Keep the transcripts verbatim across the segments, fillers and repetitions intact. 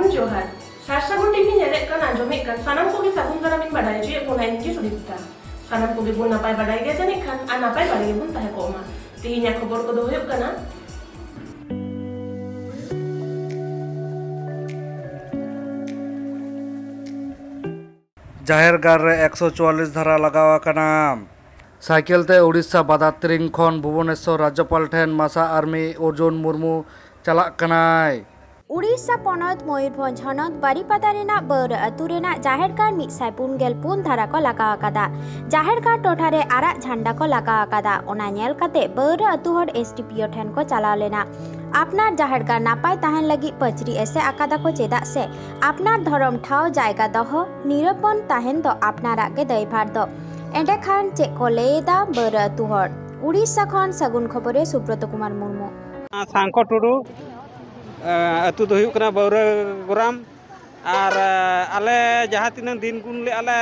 ᱡᱚᱦᱟᱨ᱾ ᱥᱟᱨ ᱥᱟᱹᱜᱩᱱ ᱴᱤᱵᱷᱤ ᱧᱮᱞᱮᱫ ᱠᱟᱱ, ᱟᱸᱡᱚᱢᱮᱫ ᱠᱟᱱ ᱥᱟᱱᱟᱢ ᱠᱚᱜᱮ ᱥᱟᱹᱜᱩᱱ ᱫᱟᱨᱟᱢᱤᱧ ᱵᱟᱰᱟᱭ ᱦᱚᱪᱚᱭᱮᱫ ᱵᱚᱱᱟ, ᱤᱧ ᱜᱮ ᱥᱩᱫᱤᱯᱛᱟ᱾ ᱥᱟᱱᱟᱢ ᱠᱚᱜᱮ ᱵᱚᱱ ᱱᱟᱯᱟᱭ ᱵᱟᱰᱟᱭ ᱜᱮᱭᱟ ᱡᱟᱹᱱᱤᱡ ᱠᱷᱟᱱ, ᱟᱨ ᱱᱟᱯᱟᱭ ᱵᱟᱲᱟ ᱜᱮᱵᱚᱱ ᱛᱟᱦᱮᱸ ᱠᱚᱜ ᱢᱟ᱾ ᱛᱮᱦᱮᱧᱟᱜ ᱠᱷᱚᱵᱚᱨ ᱠᱚᱫᱚ ᱦᱩᱭᱩᱜ ᱠᱟᱱᱟ, ᱡᱟᱦᱮᱨ ᱜᱟᱲ ᱨᱮ ᱮᱠᱥᱚ ᱪᱩᱣᱟᱞᱞᱤᱥ ᱫᱷᱟᱨᱟ ᱞᱟᱜᱟᱣ ᱟᱠᱟᱱᱟ᱾ ᱥᱟᱭᱠᱮᱞ ᱛᱮ ᱩᱲᱤᱥᱥᱟ ᱵᱟᱫᱟᱛᱨᱤᱝ ᱠᱷᱚᱱ ᱵᱷᱩᱵᱚᱱᱮᱥᱥᱚᱨ ᱨᱟᱡᱽᱡᱚᱯᱟᱞ ᱴᱷᱮᱱ ᱢᱟᱥᱟ ᱟᱨᱢᱤ ᱚᱨᱡᱩᱱ ᱢᱩᱨᱢᱩ ᱪᱟᱞᱟᱜ ᱠᱟᱱᱟᱭ᱾ ᱩᱲᱤᱥᱥᱟ ᱯᱚᱱᱚᱛ ᱢᱚᱭᱩᱨᱵᱷᱚᱸᱡᱽ ᱦᱚᱱᱚᱛ ᱵᱟᱨᱤᱯᱟᱫᱟ ᱨᱮᱱᱟᱜ ᱵᱟᱹᱣᱨᱟᱹ ᱟᱹᱛᱩ ᱨᱮᱱᱟᱜ ᱡᱟᱦᱮᱨ ᱜᱟᱲ ᱢᱤᱫ ᱥᱟᱭ ᱯᱩᱱ ᱜᱮᱞ ᱯᱩᱱ ᱫᱷᱟᱨᱟ ᱠᱚ ᱞᱟᱜᱟᱣ ᱟᱠᱟᱫᱟ᱾ ᱡᱟᱦᱮᱨ ᱜᱟᱲ ᱴᱚᱴᱷᱟ ᱨᱮ ᱟᱨᱟᱜ ᱡᱷᱟᱱᱰᱟ ᱠᱚ ᱞᱟᱜᱟᱣ ᱟᱠᱟᱫᱟ᱾ ᱚᱱᱟ ᱧᱮᱞ ᱠᱟᱛᱮ ᱵᱟᱹᱣᱨᱟᱹ ᱟᱹᱛᱩ ᱦᱚᱲ ᱮᱥ ᱰᱤ ᱯᱤ ᱳ ᱴᱷᱮᱱ ᱠᱚ ᱪᱟᱞᱟᱣ ᱞᱮᱱᱟ᱾ ᱟᱯᱱᱟᱨ ᱡᱟᱦᱮᱨ ᱜᱟᱲ ᱱᱟᱯᱟᱭ ᱛᱟᱦᱮᱱ ᱞᱟᱹᱜᱤᱫ ᱯᱟᱹᱪᱨᱤ ᱮᱥᱮᱫ ᱟᱠᱟᱫᱟ ᱠᱚ, ᱪᱮᱫᱟᱜ ᱥᱮ ᱟᱯᱱᱟᱨ ᱫᱷᱚᱨᱚᱢ ᱴᱷᱟᱶ ᱡᱟᱭᱜᱟ ᱫᱚᱦᱚ ᱱᱤᱨᱟᱯᱚᱱ ᱛᱟᱦᱮᱱ ᱫᱚ ᱟᱯᱱᱟᱨᱟᱜ ᱜᱮ ᱫᱟᱭᱵᱷᱟᱨ ᱫᱚ᱾ ᱮᱸᱰᱮᱠᱷᱟᱱ ᱪᱮᱫ ᱠᱚ ᱞᱟᱹᱭ ᱮᱫᱟ ᱵᱟᱹᱣᱨᱟᱹ ᱟᱹᱛᱩ ᱦᱚᱲ? ᱩᱲᱤᱥᱥᱟ ᱠᱷᱚᱱ ᱥᱟᱹᱜᱩᱱ ᱠᱷᱚᱵᱚᱨᱤᱭᱟᱹ ᱥᱩᱵᱨᱚᱛᱚ ᱠᱩᱢᱟᱨ ᱢᱩᱨᱢᱩ᱾ ᱥᱟᱝᱠᱷᱚ ᱴᱩᱰᱩ, ᱮ, ᱟᱹᱛᱩ ᱫᱚ ᱦᱩᱭᱩᱜ ᱠᱟᱱᱟ ᱵᱟᱹᱣᱨᱟᱹ ᱜᱚᱨᱟᱢ᱾ ᱟᱨ, ᱮ, ᱟᱞᱮ ᱡᱟᱦᱟᱸ ᱛᱤᱱᱟᱹᱜ ᱫᱤᱱ ᱜᱩᱱ ᱞᱮᱜᱼᱟ ᱞᱮ,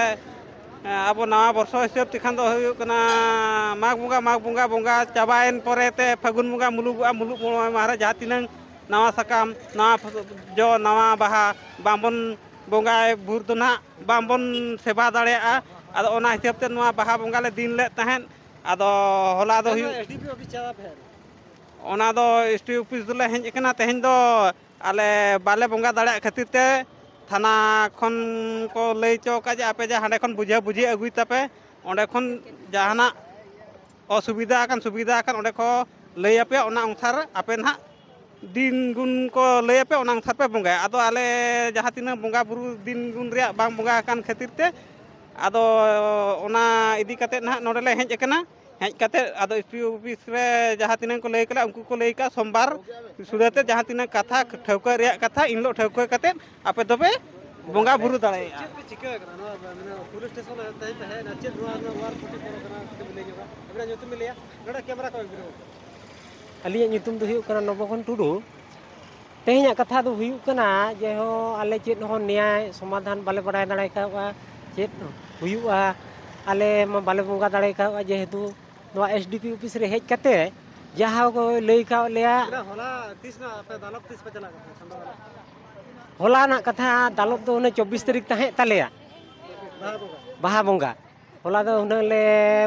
ᱮ, ᱟᱵᱚ ᱱᱟᱣᱟ ᱵᱚᱨᱥᱚ ᱦᱤᱥᱟᱹᱵ ᱛᱮᱠᱷᱟᱱ ᱫᱚ ᱦᱩᱭᱩᱜ ᱠᱟᱱᱟ ᱢᱟᱜᱽ ᱵᱚᱸᱜᱟ, ᱢᱟᱜᱽ ᱵᱚᱸᱜᱟ, ᱵᱚᱸᱜᱟ ᱪᱟᱵᱟᱭᱮᱱ ᱯᱚᱨᱮ ᱛᱮ ᱯᱷᱟᱹᱜᱩᱱ ᱵᱚᱸᱜᱟ ᱢᱩᱞᱩᱜᱚᱜᱼᱟ᱾ ᱢᱩᱞᱩᱜ ᱢᱚᱬᱮ ᱢᱟᱦᱟ ᱨᱮ ᱡᱟᱦᱟᱸ ᱛᱤᱱᱟᱹᱜ ᱱᱟᱣᱟ ᱥᱟᱠᱟᱢ, ᱱᱟᱣᱟ ᱯᱷᱚᱥ-, ᱡᱚ, ᱱᱟᱣᱟ ᱵᱟᱦᱟ ᱵᱟᱝᱵᱚᱱ ᱵᱚᱸᱜᱟᱭ ᱵᱷᱳᱨ ᱫᱚ ᱱᱟᱦᱟᱜ ᱵᱟᱝᱵᱚᱱ ᱥᱮᱵᱟ ᱫᱟᱲᱮᱭᱟᱜᱼᱟ᱾ ᱟᱫᱚ ᱚᱱᱟ ᱦᱤᱥᱟᱹᱵ ᱛᱮ ᱱᱚᱣᱟ ᱵᱟᱦᱟ ᱵᱚᱸᱜᱟ ᱞᱮ ᱫᱤᱱ ᱞᱮᱫ ᱛᱟᱦᱮᱸᱫ᱾ ᱟᱫᱚ ᱦᱚᱞᱟ ᱫᱚ ᱦᱩᱭᱩᱜ, ᱮᱥ ᱰᱤ ᱯᱤ ᱚᱯᱷᱤᱥ ᱪᱟᱞᱟᱣ ᱯᱮ᱾ ᱚᱱᱟ ᱫᱚ ᱮᱥ ᱰᱤ ᱚᱯᱷᱤᱥ ᱫᱚᱞᱮ ᱦᱮᱡ ᱟᱠᱟᱱᱟ᱾ ᱛᱮᱦᱮᱧ ᱫᱚ ᱟᱞᱮ ᱵᱟᱞᱮ ᱵᱚᱸᱜᱟ ᱫᱟᱲᱮᱭᱟᱜ ᱠᱷᱟᱹᱛᱤᱨ ᱛᱮ ᱛᱷᱟᱱᱟ ᱠᱷᱚᱱ ᱠᱚ ᱞᱟᱹᱭ ᱦᱚᱪᱚ ᱟᱠᱟᱫ ᱡᱮ ᱟᱯᱮ ᱡᱮ ᱦᱟᱸᱰᱮ ᱠᱷᱚᱱ ᱵᱩᱡᱷᱟᱹ ᱵᱩᱡᱷᱤ ᱟᱹᱜᱩᱭ ᱛᱟᱯᱮ, ᱚᱸᱰᱮ ᱠᱷᱚᱱ ᱡᱟᱦᱟᱱᱟᱜ ᱚᱥᱩᱵᱤᱫᱷᱟ ᱟᱠᱟᱱ, ᱥᱩᱵᱤᱫᱷᱟ ᱟᱠᱟᱱ, ᱚᱸᱰᱮ ᱠᱚ ᱞᱟᱹᱭ ᱟᱯᱮᱭᱟ, ᱚᱱᱟ ᱚᱱᱩᱥᱟᱨ ᱟᱯᱮ ᱱᱟᱦᱟᱜ ᱫᱤᱱ ᱜᱩᱱ ᱠᱚ ᱞᱟᱹᱭ ᱟᱯᱮ, ᱚᱱᱟ ᱚᱱᱩᱥᱟᱨ ᱯᱮ ᱵᱚᱸᱜᱟᱭᱟ᱾ ᱟᱫᱚ ᱟᱞᱮ ᱡᱟᱦᱟᱸ ᱛᱤᱱᱟᱹᱜ ᱵᱚᱸᱜᱟ ᱵᱩᱨᱩ ᱫᱤᱱ ᱜᱩᱱ ᱨᱮᱭᱟᱜ ᱵᱟᱝ ᱵᱚᱸᱜᱟ ᱟᱠᱟᱱ ᱠᱷᱟᱹᱛᱤᱨ ᱛᱮ, ᱟᱫᱚ ᱚᱱᱟ ᱤᱫᱤ ᱠᱟᱛᱮ ᱱᱟᱦᱟᱜ ᱱᱚᱰᱮ ᱞᱮ ᱦᱮᱡ ᱟᱠᱟᱱᱟ᱾ ᱦᱮᱡ ᱠᱟᱛᱮ ᱟᱫᱚ ᱮᱥ ᱯᱤ ᱚᱯᱷᱤᱥ ᱨᱮ ᱡᱟᱦᱟᱸ ᱛᱤᱱᱟᱹᱜ ᱠᱚ ᱞᱟᱹᱭ ᱠᱟᱫᱟ, ᱩᱱᱠᱩ ᱠᱚ ᱞᱟᱹᱭ ᱠᱟᱜᱼᱟ, ᱥᱳᱢᱵᱟᱨ ᱥᱩᱫᱷᱟᱹ ᱛᱮ ᱡᱟᱦᱟᱸ ᱛᱤᱱᱟᱹᱜ ᱠᱟᱛᱷᱟ ᱴᱷᱟᱹᱣᱠᱟᱹ ᱨᱮᱭᱟᱜ ᱠᱟᱛᱷᱟ, ᱤᱱ ᱦᱤᱞᱳᱜ ᱴᱷᱟᱹᱣᱠᱟᱹ ᱠᱟᱛᱮ ᱟᱯᱮ ᱫᱚᱯᱮ ᱵᱚᱸᱜᱟ ᱵᱩᱨᱩ ᱫᱟᱲᱮᱭᱟᱜᱼᱟ᱾ ᱪᱮᱫ ᱯᱮ ᱪᱤᱠᱟᱹ ᱠᱟᱱᱟ? ᱱᱚᱣᱟ, ᱢᱟᱱᱮ, ᱯᱩᱞᱤᱥ ᱥᱴᱮᱥᱚᱱ ᱨᱮ ᱛᱮᱦᱮᱧ ᱯᱮ ᱦᱮᱡ ᱮᱱᱟ, ᱪᱮᱫ ᱱᱚᱣᱟ ᱨᱮᱱᱟᱜ ᱚᱣᱟᱨ ᱠᱷᱚᱛᱤ ᱯᱩᱨᱚᱱ ᱠᱟᱱᱟ? ᱠᱟᱹᱴᱤᱡ ᱵᱤᱱ ᱞᱟᱹᱭ ᱧᱚᱜᱟ᱾ ᱟᱵᱤᱱᱟᱜ ᱧᱩᱛᱩᱢ ᱵᱤᱱ ᱞᱟᱹᱭᱟ? ᱱᱚᱰᱮ ᱠᱮᱢᱮᱨᱟ ᱠᱚ ᱟᱹᱜᱩ ᱠᱟᱱᱟ᱾ ᱟᱹᱞᱤᱧᱟᱜ ᱧᱩᱛᱩᱢ ᱫᱚ ᱦᱩᱭᱩᱜ ᱠᱟᱱᱟ ᱱᱚᱵᱚᱜᱷᱚᱱ ᱴᱩᱰᱩ᱾ ᱛᱮᱦᱮᱧᱟᱜ ᱠᱟᱛᱷᱟ ᱫᱚ ᱦᱩᱭᱩᱜ ᱠᱟᱱᱟ ᱡᱮ, ᱦᱚᱸ, ᱟᱞᱮ ᱪᱮᱫ ᱦᱚᱸ ᱱᱮᱭᱟᱭ ᱥᱚᱢᱟᱫᱷᱟᱱ ᱵᱟᱞᱮ ᱵᱟᱲᱟᱭ ᱫᱟᱲᱮ ᱠᱟᱣᱟ, ᱪᱮᱫ ᱦᱩᱭᱩᱜᱼᱟ᱾ ᱟᱞᱮ ᱢᱟ ᱵᱟᱞᱮ ᱵᱚᱸᱜᱟ ᱫᱟᱲᱮ ᱠᱟᱣᱟ, ᱡᱮᱦᱮᱛᱩ ᱱᱚᱣᱟ ᱮᱥ ᱰᱤ ᱯᱤ ᱚᱯᱷᱤᱥ ᱨᱮ ᱦᱮᱡ ᱠᱟᱛᱮ ᱡᱟᱦᱟᱸ ᱠᱚ ᱞᱟᱹᱭ ᱠᱟᱣᱟᱫ ᱞᱮᱭᱟ᱾ ᱦᱚᱞᱟ ᱛᱤᱥ ᱱᱟ ᱟᱯᱮ ᱫᱟᱞᱚᱵ ᱛᱤᱥ ᱯᱮ ᱪᱟᱞᱟᱜ ᱠᱟᱱᱟ ᱪᱟᱸᱫᱳ ᱫᱟᱞᱚᱵ? ᱦᱚᱞᱟᱱᱟᱜ ᱠᱟᱛᱷᱟ, ᱫᱟᱞᱚᱵ ᱫᱚ ᱚᱱᱮ ᱪᱚᱵᱵᱤᱥ ᱛᱟᱹᱨᱤᱠᱷ ᱛᱟᱦᱮᱸ ᱛᱟᱞᱮᱭᱟ, ᱵᱟᱦᱟ ᱵᱚᱸᱜᱟ᱾ ᱦᱚᱞᱟ ᱫᱚ ᱦᱩᱱᱟᱹᱝ ᱞᱮ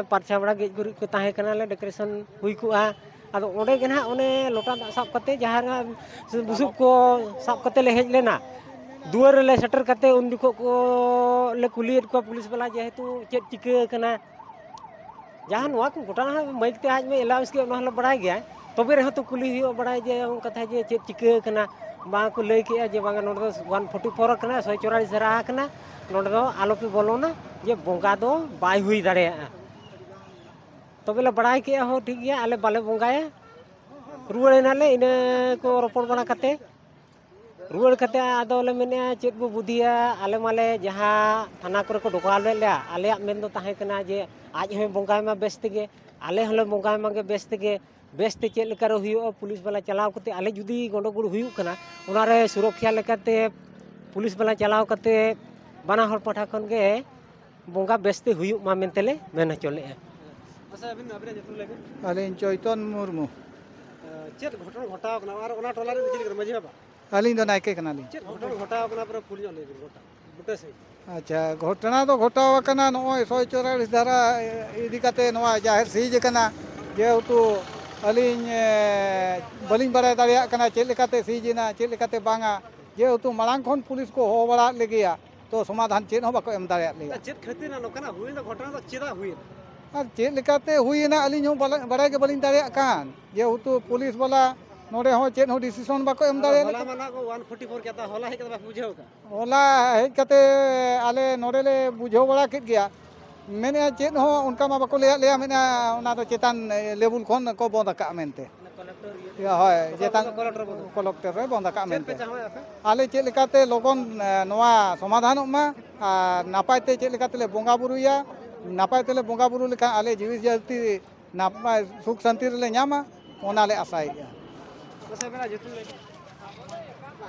ᱯᱟᱨᱪᱷᱟ ᱵᱟᱲᱟ, ᱜᱮᱡ ᱜᱩᱨᱤᱡ ᱠᱚ ᱛᱟᱦᱮᱸ ᱠᱟᱱᱟ, ᱞᱮ ᱰᱮᱠᱳᱨᱮᱥᱚᱱ ᱦᱩᱭ ᱠᱚᱜᱼᱟ᱾ ᱟᱫᱚ ᱚᱸᱰᱮ ᱜᱮ ᱱᱟᱦᱟᱜ ᱚᱱᱮ ᱞᱚᱴᱟ ᱫᱟᱜ ᱥᱟᱵ ᱠᱟᱛᱮ, ᱡᱟᱦᱟᱸ ᱵᱩᱥᱩᱵ ᱠᱚ ᱥᱟᱵ ᱠᱟᱛᱮ ᱞᱮ ᱦᱮᱡ ᱞᱮᱱᱟ᱾ ᱫᱩᱣᱟᱹᱨ ᱨᱮᱞᱮ ᱥᱮᱴᱮᱨ ᱠᱟᱛᱮ ᱩᱱ ᱡᱚᱠᱷᱚᱱ ᱠᱚ ᱞᱮ ᱠᱩᱞᱤᱭᱮᱫ ᱠᱚᱣᱟ ᱯᱩᱞᱤᱥ ᱵᱟᱞᱟ, ᱡᱮᱦᱮᱛᱩ ᱪᱮᱫ ᱪᱤᱠᱟᱹ ᱟᱠᱟᱱᱟ, ᱡᱟᱦᱟᱸ ᱱᱚᱣᱟ ᱠᱚ ᱜᱷᱚᱴᱚᱱᱟ ᱦᱚᱸ ᱢᱟᱹᱭᱤᱠ ᱛᱮ ᱟᱡ ᱢᱟ ᱮᱞᱟᱣᱩᱱᱥ ᱠᱮᱫ, ᱚᱱᱟ ᱦᱚᱸᱞᱮ ᱵᱟᱲᱟᱭ ᱜᱮᱭᱟ᱾ ᱛᱚᱵᱮ ᱨᱮᱦᱚᱸ ᱛᱚ ᱠᱩᱞᱤ ᱦᱩᱭᱩᱜᱼᱟ, ᱵᱟᱲᱟᱭ ᱡᱮ ᱚᱱᱠᱟ ᱛᱟᱦᱮᱸ ᱡᱮ ᱪᱮᱫ ᱪᱤᱠᱟᱹ ᱟᱠᱟᱱᱟ, ᱵᱟᱝ ᱠᱚ ᱞᱟᱹᱭ ᱠᱮᱜᱼᱟ ᱡᱮ ᱵᱟᱝᱟ ᱱᱚᱰᱮ ᱫᱚ ᱚᱣᱟᱱ ᱯᱷᱳᱨᱴᱤ ᱯᱷᱳᱨ ᱟᱠᱟᱱᱟ, ᱥᱚᱭ ᱪᱚᱣᱟᱞᱤᱥ ᱫᱷᱟᱨᱟ ᱟᱠᱟᱱᱟ, ᱱᱚᱰᱮ ᱫᱚ ᱟᱞᱚ ᱯᱮ ᱵᱚᱞᱚᱱᱟ, ᱡᱮ ᱵᱚᱸᱜᱟ ᱫᱚ ᱵᱟᱭ ᱦᱩᱭ ᱫᱟᱲᱮᱭᱟᱜᱼᱟ᱾ ᱛᱚᱵᱮ ᱞᱮ ᱵᱟᱲᱟᱭ ᱠᱮᱜᱼᱟ, ᱦᱚᱸ ᱴᱷᱤᱠ ᱜᱮᱭᱟ, ᱟᱞᱮ ᱵᱟᱞᱮ ᱵᱚᱸᱜᱟᱭᱟ, ᱨᱩᱣᱟᱹᱲ ᱮᱱᱟᱞᱮ᱾ ᱤᱱᱟᱹ ᱠᱚ ᱨᱚᱯᱚᱲ ᱵᱟᱲᱟ ᱠᱟᱛᱮ ᱨᱩᱣᱟᱹᱲ ᱠᱟᱛᱮ ᱟᱫᱚ ᱞᱮ ᱢᱮᱱᱮᱫᱼᱟ, ᱪᱮᱫ ᱵᱚ ᱵᱩᱫᱷᱤᱭᱟ, ᱟᱞᱮ ᱢᱟᱞᱮ ᱡᱟᱦᱟᱸ ᱛᱷᱟᱱᱟ ᱠᱚᱨᱮ ᱠᱚ ᱰᱚᱠᱟᱣ ᱞᱮᱫ ᱞᱮᱭᱟ, ᱟᱞᱮᱭᱟᱜ ᱢᱮᱱ ᱫᱚ ᱛᱟᱦᱮᱸ ᱠᱟᱱᱟ ᱡᱮ ᱟᱡ ᱦᱚᱸᱭ ᱵᱚᱸᱜᱟᱭ ᱢᱟ ᱵᱮᱥ ᱛᱮᱜᱮ, ᱟᱞᱮ ᱦᱚᱸᱞᱮ ᱵᱚᱸᱜᱟᱭ ᱢᱟ ᱜᱮ ᱵᱮᱥ ᱛᱮᱜᱮ᱾ ᱵᱮᱥ ᱛᱮ ᱪᱮᱫ ᱞᱮᱠᱟ ᱨᱮ ᱦᱩᱭᱩᱜᱼᱟ, ᱯᱩᱞᱤᱥ ᱵᱟᱞᱟ ᱪᱟᱞᱟᱣ ᱠᱟᱛᱮ ᱟᱞᱮ ᱡᱩᱫᱤ ᱜᱚᱸᱰᱚᱜᱳᱲ ᱦᱩᱭᱩᱜ ᱠᱟᱱᱟ, ᱚᱱᱟ ᱨᱮ ᱥᱩᱨᱚᱠᱠᱷᱟ ᱞᱮᱠᱟᱛᱮ ᱯᱩᱞᱤᱥ ᱵᱟᱞᱟ ᱪᱟᱞᱟᱣ ᱠᱟᱛᱮ ᱵᱟᱱᱟ ᱦᱚᱲ ᱯᱟᱦᱴᱟ ᱠᱷᱚᱱ ᱜᱮ ᱵᱚᱸᱜᱟ ᱵᱮᱥ ᱛᱮ ᱦᱩᱭᱩᱜ ᱢᱟ ᱢᱮᱱᱛᱮ ᱞᱮ ᱢᱮᱱ ᱦᱚᱪᱚ ᱞᱮᱫᱼᱟ᱾ ᱟᱪᱪᱷᱟ, ᱟᱹᱵᱤᱱ, ᱟᱹᱵᱤᱱᱟᱜ ᱧᱩᱛᱩᱢ ᱞᱟᱹᱭ ᱵᱤᱱ᱾ ᱟᱹᱞᱤᱧ ᱪᱳᱭᱛᱚᱱ ᱢᱩᱨᱢᱩ᱾ ᱪᱮᱫ ᱜᱷᱚᱴᱚᱱᱟ ᱜᱷᱚᱴᱟᱣ ᱠᱟᱱᱟ ᱟᱨ ᱚᱱᱟ ᱴᱚᱞᱟ ᱨᱮ ᱪᱮᱫ ᱞᱮᱠᱟ ᱢᱟᱹᱡᱷᱤ ᱵᱟᱵᱟ? ᱟᱹᱞᱤᱧ ᱫᱚ ᱱᱟᱭᱠᱮ ᱠᱟᱱᱟᱞᱤᱧ᱾ ᱪᱮᱫ ᱜᱷᱚᱴᱚᱱᱟ ᱜᱷᱚᱴᱟᱣ ᱠᱟᱱᱟ, ᱯᱩᱨᱟᱹ ᱯᱷᱩᱞ ᱧᱚᱜ ᱞᱟᱹᱭ ᱵᱤᱱ ᱜᱚᱴᱟ, ᱵᱩᱴᱟᱹ ᱥᱟᱺᱦᱤᱡ᱾ ᱟᱪᱪᱷᱟ, ᱜᱷᱚᱴᱚᱱᱟ ᱫᱚ ᱜᱷᱚᱴᱟᱣ ᱟᱠᱟᱱᱟ ᱱᱚᱜᱼᱚᱭ ᱥᱚᱭ ᱪᱚᱣᱟᱞᱤᱥ ᱫᱷᱟᱨᱟ ᱤᱫᱤ ᱠᱟᱛᱮ ᱱᱚᱣᱟ ᱡᱟᱦᱮᱨ ᱥᱤᱡᱽ ᱟᱠᱟᱱᱟ, ᱡᱮᱦᱮᱛᱩ ᱟᱹᱞᱤᱧ, ᱮ, ᱵᱟᱹᱞᱤᱧ ᱵᱟᱲᱟᱭ ᱫᱟᱲᱮᱭᱟᱜ ᱠᱟᱱᱟ ᱪᱮᱫ ᱞᱮᱠᱟᱛᱮ ᱥᱤᱡᱽ ᱮᱱᱟ, ᱪᱮᱫ ᱞᱮᱠᱟᱛᱮ ᱵᱟᱝᱟ, ᱡᱮᱦᱮᱛᱩ ᱢᱟᱲᱟᱝ ᱠᱷᱚᱱ ᱯᱩᱞᱤᱥ ᱠᱚ ᱦᱚᱦᱚ ᱵᱟᱲᱟᱜ ᱞᱮᱜᱮᱭᱟ, ᱛᱚ ᱥᱚᱢᱟᱫᱷᱟᱱ ᱪᱮᱫ ᱦᱚᱸ ᱵᱟᱠᱚ ᱮᱢ ᱫᱟᱲᱮᱭᱟᱜ ᱞᱮᱭᱟ᱾ ᱪᱮᱫ ᱠᱷᱟᱹᱛᱤᱨ ᱱᱚᱝᱠᱟᱱᱟᱜ ᱦᱩᱭᱱᱟ, ᱜᱷᱚᱴᱚᱱᱟ ᱫᱚ ᱪᱮᱫᱟᱜ ᱦᱩᱭᱱᱟ? ᱟᱨ ᱪᱮᱫ ᱞᱮᱠᱟᱛᱮ ᱦᱩᱭᱮᱱᱟ ᱟᱹᱞᱤᱧ ᱦᱚᱸ ᱵᱟᱞᱮ-, ᱵᱟᱲᱟᱭ ᱜᱮ ᱵᱟᱹᱞᱤᱧ ᱫᱟᱲᱮᱭᱟᱜ ᱠᱟᱱ, ᱡᱮᱦᱮᱛᱩ ᱯᱩᱞᱤᱥ ᱵᱟᱞᱟ ᱱᱚᱰᱮ ᱦᱚᱸ ᱪᱮᱫ ᱦᱚᱸ ᱰᱤᱥᱤᱥᱚᱱ ᱵᱟᱠᱚ ᱮᱢ ᱟᱫᱚ ᱫᱟᱲᱮᱭᱟᱜ ᱦᱚᱞᱟ ᱞᱮᱠᱟ᱾ ᱢᱟ ᱱᱟᱜ ᱠᱚ ᱚᱣᱟᱱ ᱯᱷᱳᱨᱴᱤ ᱯᱷᱳᱨ ᱠᱮᱫᱟ, ᱦᱚᱞᱟ ᱦᱮᱡ ᱠᱟᱛᱮ ᱵᱟᱯᱮ ᱵᱩᱡᱷᱟᱹᱣ ᱠᱟᱜᱼᱟ? ᱦᱚᱞᱟ ᱦᱮᱡ ᱠᱟᱛᱮ ᱟᱞᱮ ᱱᱚᱰᱮ ᱞᱮ ᱵᱩᱡᱷᱟᱹᱣ ᱵᱟᱲᱟ ᱠᱮᱫ ᱜᱮᱭᱟ, ᱢᱮᱱᱮᱫᱼᱟ ᱪᱮᱫ ᱦᱚᱸ ᱚᱱᱠᱟ ᱢᱟ ᱵᱟᱠᱚ ᱞᱟᱹᱭᱟᱫ ᱞᱮᱭᱟ, ᱢᱮᱱᱮᱫᱼᱟ ᱚᱱᱟ ᱫᱚ ᱪᱮᱛᱟᱱ ᱞᱮᱵᱩᱞ ᱠᱷᱚᱱ ᱠᱚ ᱵᱚᱸᱫᱽ ᱟᱠᱟᱫᱼᱟ ᱢᱮᱱᱛᱮ᱾ ᱦᱳᱭ, ᱪᱮᱛᱟᱱ ᱠᱚᱞᱮᱠᱴᱚᱨ ᱵᱚᱸᱫᱽ ᱟᱠᱟᱫᱼᱟ ᱪᱮᱫ ᱯᱮ ᱢᱮᱱᱛᱮ᱾ ᱪᱟᱦᱟᱣᱮᱫᱼᱟ ᱯᱮ? ᱟᱞᱮ ᱪᱮᱫ ᱞᱮᱠᱟᱛᱮ ᱞᱚᱜᱚᱱ, ᱮ, ᱱᱚᱣᱟ ᱥᱚᱢᱟᱫᱷᱟᱱᱚᱜ ᱢᱟ ᱟᱨ ᱱᱟᱯᱟᱭ ᱛᱮ ᱪᱮᱫ ᱞᱮᱠᱟ ᱛᱮᱞᱮ ᱵᱚᱸᱜᱟ ᱵᱩᱨᱩᱭᱟ, ᱱᱟᱯᱟᱭ ᱛᱮᱞᱮ ᱵᱚᱸᱜᱟ ᱵᱩᱨᱩ ᱞᱮᱠᱷᱟᱱ ᱟᱞᱮ ᱡᱤᱣᱤ ᱡᱟᱹᱛᱤ ᱱᱟᱯᱟᱭ ᱥᱩᱠ ᱥᱟᱱᱛᱤ ᱨᱮᱞᱮ ᱧᱟᱢᱟ, ᱚᱱᱟ ᱞᱮ ᱟᱥᱟᱭᱮᱫᱼᱟ᱾ ᱢᱟᱥᱮ ᱟᱵᱮᱱᱟᱜ ᱧᱩᱛᱩᱢ ᱞᱟᱹᱭ ᱵᱤᱱ᱾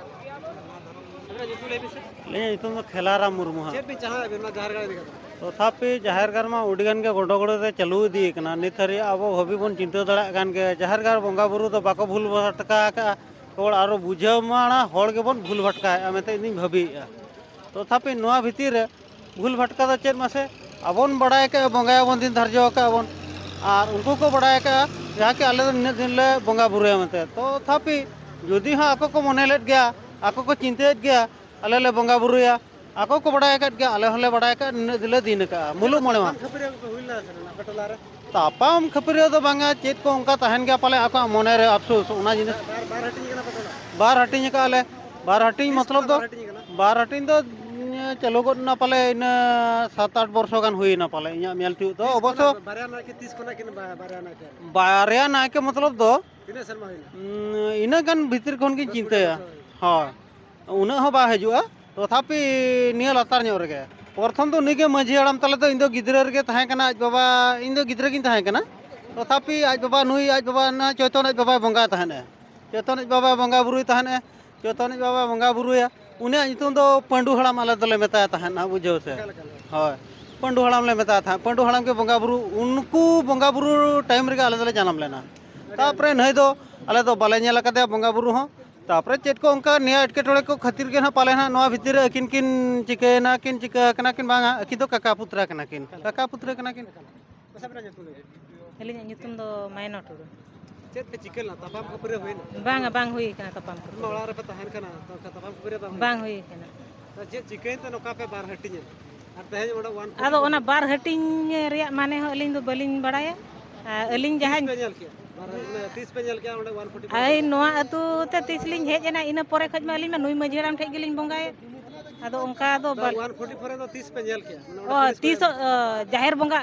ᱟᱵᱮᱱᱟᱜ ᱧᱩᱛᱩᱢ ᱞᱟᱹᱭ ᱵᱤᱱ ᱥᱮ᱾ ᱟᱹᱞᱤᱧᱟᱜ ᱧᱩᱛᱩᱢ ᱫᱚ ᱠᱷᱮᱞᱟᱨᱟᱢ ᱢᱩᱨᱢᱩ ᱦᱟᱸᱜ᱾ ᱪᱮᱫ ᱵᱤᱱ ᱪᱟᱦᱟᱣᱮᱫᱼᱟ ᱟᱵᱮᱱ ᱱᱚᱣᱟ ᱡᱟᱦᱮᱨ ᱜᱟᱲ ᱤᱫᱤ ᱠᱟᱛᱮ? ᱛᱚᱛᱷᱟᱯᱤ ᱡᱟᱦᱮᱨ ᱜᱟᱲ ᱢᱟ ᱟᱹᱰᱤ ᱜᱟᱱ ᱜᱮ ᱜᱚᱸᱰᱚᱜᱳᱲ ᱨᱮ ᱪᱟᱹᱞᱩ ᱤᱫᱤ ᱠᱟᱱᱟ᱾ ᱱᱤᱛ ᱦᱟᱹᱨᱤᱡ ᱟᱵᱚ ᱦᱟᱹᱵᱤ ᱵᱚᱱ ᱪᱤᱱᱛᱟᱹ ᱫᱟᱲᱮᱭᱟᱜ ᱠᱟᱱ ᱜᱮᱭᱟ, ᱡᱟᱦᱮᱨ ᱜᱟᱲ ᱵᱚᱸᱜᱟ ᱵᱩᱨᱩ ᱫᱚ ᱵᱟᱠᱚ ᱵᱷᱩᱞ ᱵᱷᱟᱴᱠᱟ ᱟᱠᱟᱜᱼᱟ᱾ ᱦᱚᱲ ᱟᱨᱚ ᱵᱩᱡᱷᱟᱹᱣ ᱢᱟᱲᱟ ᱦᱚᱲ ᱜᱮᱵᱚᱱ ᱵᱷᱩᱞ ᱵᱷᱟᱴᱠᱟᱭᱮᱫᱼᱟ ᱢᱮᱱᱛᱮ ᱤᱧᱫᱩᱧ ᱵᱷᱟᱹᱵᱤᱭᱮᱫᱼᱟ᱾ ᱛᱚᱛᱷᱟᱯᱤ ᱱᱚᱣᱟ ᱵᱷᱤᱛᱤᱨ ᱨᱮ ᱵᱷᱩᱞ ᱵᱷᱟᱴᱠᱟ ᱫᱚ ᱪᱮᱫ ᱢᱟᱥᱮ? ᱟᱵᱚᱱ ᱵᱟᱲᱟᱭ ᱠᱟᱜᱼᱟ, ᱵᱚᱸᱜᱟᱭᱟᱵᱚᱱ, ᱫᱤᱱ ᱫᱷᱟᱨᱡᱚ ᱟᱠᱟᱫ ᱵᱚᱱ, ᱟᱨ ᱩᱱᱠᱩ ᱠᱚ ᱵᱟᱲᱟᱭ ᱠᱟᱜᱼᱟ ᱡᱟᱦᱟᱸ ᱠᱤ ᱟᱞᱮ ᱫᱚ ᱱᱤᱱᱟᱹᱜ ᱫᱤᱱ ᱞᱮ ᱵᱚᱸᱜᱟ ᱵᱩᱨᱩᱭᱟ ᱢᱮᱱᱛᱮ᱾ ᱛᱚᱛᱷᱟᱯᱤ ᱡᱩᱫᱤ ᱦᱚᱸ ᱟᱠᱚ ᱠᱚ ᱢᱚᱱᱮ ᱞᱮᱫ ᱜᱮᱭᱟ, ᱟᱠᱚ ᱠᱚ ᱪᱤᱱᱛᱟᱹᱭᱮᱫ ᱜᱮᱭᱟ, ᱟᱞᱮ ᱞᱮ ᱵᱚᱸᱜᱟ ᱵᱩᱨᱩᱭᱟ, ᱟᱠᱚ ᱠᱚ ᱵᱟᱲᱟᱭ ᱟᱠᱟᱫ ᱜᱮᱭᱟ, ᱟᱞᱮ ᱦᱚᱸᱞᱮ ᱵᱟᱲᱟᱭ ᱟᱠᱟᱫ, ᱱᱤᱱᱟᱹᱜ ᱫᱤᱱ ᱞᱮ ᱫᱤᱱ ᱟᱠᱟᱫᱼᱟ ᱢᱩᱞᱩᱜ ᱢᱚᱬᱮ ᱢᱟ᱾ ᱛᱟᱯᱟᱢ ᱠᱷᱟᱹᱯᱟᱹᱨᱤ ᱠᱚ ᱦᱩᱭ ᱞᱮᱱᱟ ᱥᱮ ᱟᱯᱮ ᱴᱚᱞᱟ ᱨᱮ? ᱛᱟᱯᱟᱢ ᱠᱷᱟᱹᱯᱟᱹᱨᱤ ᱫᱚ ᱵᱟᱝᱟ, ᱪᱮᱫ ᱠᱚ ᱚᱱᱠᱟ ᱛᱟᱦᱮᱱ ᱜᱮᱭᱟ ᱯᱟᱞᱮ ᱟᱠᱚᱣᱟᱜ ᱢᱚᱱᱮ ᱨᱮ ᱟᱯᱥᱳᱥ, ᱚᱱᱟ ᱡᱤᱱᱤᱥ᱾ ᱵᱟᱨ, ᱵᱟᱨ ᱦᱟᱹᱴᱤᱧ ᱠᱟᱱᱟ ᱯᱮ ᱴᱚᱞᱟ? ᱵᱟᱨ ᱦᱟᱹᱴᱤᱧ ᱟᱠᱟᱫ ᱞᱮ᱾ ᱵᱟᱨ ᱦᱟᱹᱴᱤᱧ ᱛᱤᱥ ᱢᱚᱛᱞᱚᱵ ᱠᱷᱚᱱᱟᱜ ᱫᱚ, ᱵᱟᱨ ᱦᱟᱹᱴᱤᱧ ᱠᱟᱱᱟ? ᱵᱟᱨ ᱦᱟᱹᱴᱤᱧ ᱫᱚ, ᱩᱸ, ᱪᱟᱹᱞᱩ ᱜᱚᱫ ᱮᱱᱟ ᱯᱟᱞᱮ ᱤᱱᱟᱹ ᱥᱟᱛ ᱟᱴ ᱵᱚᱨᱥᱚ ᱜᱟᱱ ᱦᱩᱭᱮᱱᱟ ᱯᱟᱞᱮ, ᱤᱧᱟᱹᱜ ᱧᱮᱞ ᱛᱤᱭᱳᱜ ᱫᱚ᱾ ᱛᱤᱥ ᱚᱵᱚᱥᱥᱚ ᱠᱷᱚᱱᱟᱜ ᱵᱟᱨᱭᱟ ᱱᱟᱭᱠᱮ ᱛᱤᱥ ᱠᱷᱚᱱᱟᱜ ᱠᱤᱱ ᱵᱟ-, ᱵᱟᱨᱭᱟ ᱱᱟᱭᱠᱮ? ᱵᱟᱨᱭᱟ ᱱᱟᱭᱠᱮ ᱢᱚᱛᱞᱚᱵ ᱫᱚ, ᱛᱤᱱᱟᱹᱜ ᱥᱮᱨᱢᱟ ᱦᱩᱭᱱᱟ? ᱩᱸ, ᱤᱱᱟᱹᱜ ᱜᱟᱱ ᱵᱷᱤᱛᱤᱨ ᱠᱷᱚᱱ ᱜᱤᱧ ᱫᱚᱥ ᱠᱩᱲᱤ ᱪᱤᱱᱛᱟᱹᱭᱟ᱾ ᱵᱚᱪᱷᱚᱨ ᱦᱩᱭᱱᱟ᱾ ᱦᱳᱭ, ᱩᱱᱟᱹᱜ ᱦᱚᱸ ᱵᱟᱭ ᱦᱤᱡᱩᱜᱼᱟ, ᱛᱚᱛᱷᱟᱯᱤ ᱱᱤᱭᱟᱹ ᱞᱟᱛᱟᱨ ᱧᱚᱜ ᱨᱮᱜᱮ᱾ ᱯᱨᱚᱛᱷᱚᱢ ᱫᱚ ᱩᱱᱤᱜᱮ ᱢᱟᱹᱡᱷᱤ ᱦᱟᱲᱟᱢ ᱛᱟᱞᱮ ᱫᱚ, ᱤᱧ ᱫᱚ ᱜᱤᱫᱽᱨᱟᱹ ᱨᱮᱜᱮ ᱛᱟᱦᱮᱸ ᱠᱟᱱᱟ, ᱟᱡ ᱵᱟᱵᱟ, ᱤᱧ ᱫᱚ ᱜᱤᱫᱽᱨᱟᱹ ᱜᱤᱧ ᱛᱟᱦᱮᱸ ᱠᱟᱱᱟ᱾ ᱛᱚᱛᱷᱟᱯᱤ ᱟᱡ ᱵᱟᱵᱟ, ᱱᱩᱭ ᱟᱡ ᱵᱟᱵᱟ, ᱚᱱᱟ ᱪᱳᱭᱛᱚᱱ ᱟᱡ ᱵᱟᱵᱟᱭ ᱵᱚᱸᱜᱟ ᱛᱟᱦᱮᱸᱫ ᱮ᱾ ᱪᱳᱭᱛᱚᱱ ᱟᱡ ᱵᱟᱵᱟᱭ ᱵᱚᱸᱜᱟ ᱵᱩᱨᱩᱭ ᱛᱟᱦᱮᱸᱫ ᱮ, ᱪᱳᱭᱛᱚᱱ ᱟᱡ ᱵᱟᱵᱟᱭ ᱵᱚᱸᱜᱟ ᱵᱩᱨᱩᱭᱟ᱾ ᱩᱱᱤᱭᱟᱜ ᱧᱩᱛᱩᱢ ᱫᱚ ᱯᱟᱹᱰᱩ ᱦᱟᱲᱟᱢ ᱟᱞᱮ ᱫᱚᱞᱮ ᱢᱮᱛᱟᱭ ᱛᱟᱦᱮᱸᱫ, ᱱᱟᱦᱟᱜ ᱵᱩᱡᱷᱟᱹᱣ ᱥᱮ? ᱚᱠᱟ ᱞᱮᱠᱟ ᱞᱮ? ᱦᱳᱭ, ᱯᱟᱹᱰᱩ ᱦᱟᱲᱟᱢ ᱞᱮ ᱢᱮᱛᱟᱭ ᱛᱟᱦᱮᱸᱫ᱾ ᱯᱟᱹᱰᱩ ᱦᱟᱲᱟᱢ ᱜᱮ ᱵᱚᱸᱜᱟ ᱵᱩᱨᱩ, ᱩᱱᱠᱩ ᱵᱚᱸᱜᱟ ᱵᱩᱨᱩ ᱴᱟᱭᱤᱢ ᱨᱮᱜᱮ ᱟᱞᱮ ᱫᱚᱞᱮ ᱡᱟᱱᱟᱢ ᱞᱮᱱᱟ᱾ ᱛᱟᱯᱚᱨᱮ ᱱᱟᱹᱭ ᱫᱚ ᱟᱞᱮ ᱫᱚ ᱵᱟᱞᱮ ᱧᱮᱞ ᱟᱠᱟᱫᱮᱭᱟ ᱵᱚᱸᱜᱟ ᱵᱩᱨᱩ ᱦᱚᱸ᱾ ᱛᱟᱯᱚᱨᱮ ᱪᱮᱫ ᱠᱚ ᱚᱱᱠᱟ ᱱᱤᱭᱟᱹ ᱮᱴᱠᱮᱴᱚᱬᱮ ᱠᱚ ᱠᱷᱟᱹᱛᱤᱨ ᱜᱮ ᱱᱟᱦᱟᱜ ᱯᱟᱞᱮ ᱱᱟᱦᱟᱜ ᱱᱚᱣᱟ ᱵᱷᱤᱛᱤᱨ ᱨᱮ ᱟᱹᱠᱤᱱ ᱠᱤᱱ ᱪᱤᱠᱟᱹᱭᱮᱱᱟ ᱠᱤᱱ, ᱪᱤᱠᱟᱹ ᱟᱠᱟᱱᱟ ᱠᱤᱱ ᱵᱟᱝᱟ, ᱟᱹᱠᱤᱱ ᱫᱚ ᱠᱟᱠᱟ ᱯᱩᱛᱨᱟ ᱠᱟᱱᱟ ᱠᱤᱱ, ᱠᱟᱠᱟ ᱯᱩᱛᱨᱟ ᱠᱟᱱᱟ ᱠᱤᱱ᱾ ᱟᱹᱞᱤᱧᱟᱜ ᱧᱩᱛᱩᱢ ᱫᱚ ᱢᱟᱭᱱᱟ ᱴᱩᱰᱩ᱾ ᱪᱮᱫ ᱯᱮ ᱪᱤᱠᱟᱹ ᱞᱮᱱᱟ? ᱛᱟᱯᱟᱢ ᱠᱷᱟᱹᱯᱟᱹᱨᱤ ᱦᱩᱭᱱᱟ? ᱵᱟᱝᱟ, ᱵᱟᱝ ᱦᱩᱭ ᱟᱠᱟᱱᱟ ᱛᱟᱯᱟᱢ ᱠᱷᱟᱹᱯᱟᱹᱨᱤ᱾ ᱚᱲᱟᱜ ᱨᱮᱯᱮ ᱛᱟᱦᱮᱱ ᱠᱟᱱᱟ, ᱛᱚ ᱚᱱᱠᱟ ᱛᱟᱯᱟᱢ ᱠᱷᱟᱹᱯᱟᱹᱨᱤ ᱵᱟᱝ ᱦᱩᱭ ᱵᱟᱝ ᱠᱟᱱᱟ? ᱦᱩᱭ ᱟᱠᱟᱱᱟ᱾ ᱛᱚ ᱪᱮᱫ ᱪᱤᱠᱟᱹᱭᱮᱱ ᱛᱮ ᱱᱚᱝᱠᱟ ᱯᱮ ᱵᱟᱨ ᱦᱟᱹᱴᱤᱧ ᱮᱱᱟ? ᱟᱨ ᱛᱮᱦᱮᱧ ᱚᱸᱰᱮ ᱚᱣᱟᱱ ᱯᱷᱳᱨᱴᱤ ᱟᱫᱚ ᱚᱱᱟ ᱵᱟᱨ ᱦᱟᱹᱴᱤᱧ ᱨᱮᱭᱟᱜ ᱢᱟᱱᱮ ᱦᱚᱸ ᱟᱹᱞᱤᱧ ᱫᱚ ᱵᱟᱹᱞᱤᱧ ᱵᱟᱲᱟᱭᱟ᱾ ᱟᱨ ᱟᱹᱞᱤᱧ ᱛᱤᱥ ᱡᱟᱦᱟᱸᱧ ᱯᱮ ᱧᱮᱞ ᱠᱮᱜᱼᱟ? ᱵᱟᱨ ᱦᱟᱹᱴᱤᱧ, ᱛᱤᱥ ᱯᱮ ᱧᱮᱞ ᱠᱮᱜᱼᱟ ᱚᱸᱰᱮ ᱚᱣᱟᱱ ᱯᱷᱳᱨᱴᱤ ᱯᱷᱳᱨ? ᱟᱭ, ᱱᱚᱣᱟ ᱟᱹᱛᱩ ᱛᱮ ᱛᱤᱥ ᱞᱤᱧ ᱦᱮᱡ ᱮᱱᱟ, ᱤᱱᱟᱹ ᱯᱚᱨᱮ ᱠᱷᱚᱡ ᱢᱟ ᱟᱹᱞᱤᱧ ᱢᱟ ᱱᱩᱭ ᱢᱟᱹᱡᱷᱤ ᱦᱟᱲᱟᱢ ᱴᱷᱮᱡ ᱜᱮᱞᱤᱧ ᱵᱚᱸᱜᱟᱭᱮᱫ᱾ ᱟᱫᱚ ᱚᱱᱠᱟ ᱫᱚ ᱛᱚ ᱵᱟᱞ- ᱚᱣᱟᱱ ᱯᱷᱳᱨᱴᱤ ᱯᱷᱳᱨ ᱨᱮᱫᱚ ᱛᱤᱥ ᱯᱮ ᱧᱮᱞ ᱠᱮᱜᱼᱟ? ᱢᱟᱱᱮ ᱚ, ᱚᱸᱰᱮ ᱛᱤᱥ ᱯᱮ ᱛᱤᱥᱚᱜ, ᱚ, ᱡᱟᱦᱮᱨ ᱵᱚᱸᱜᱟ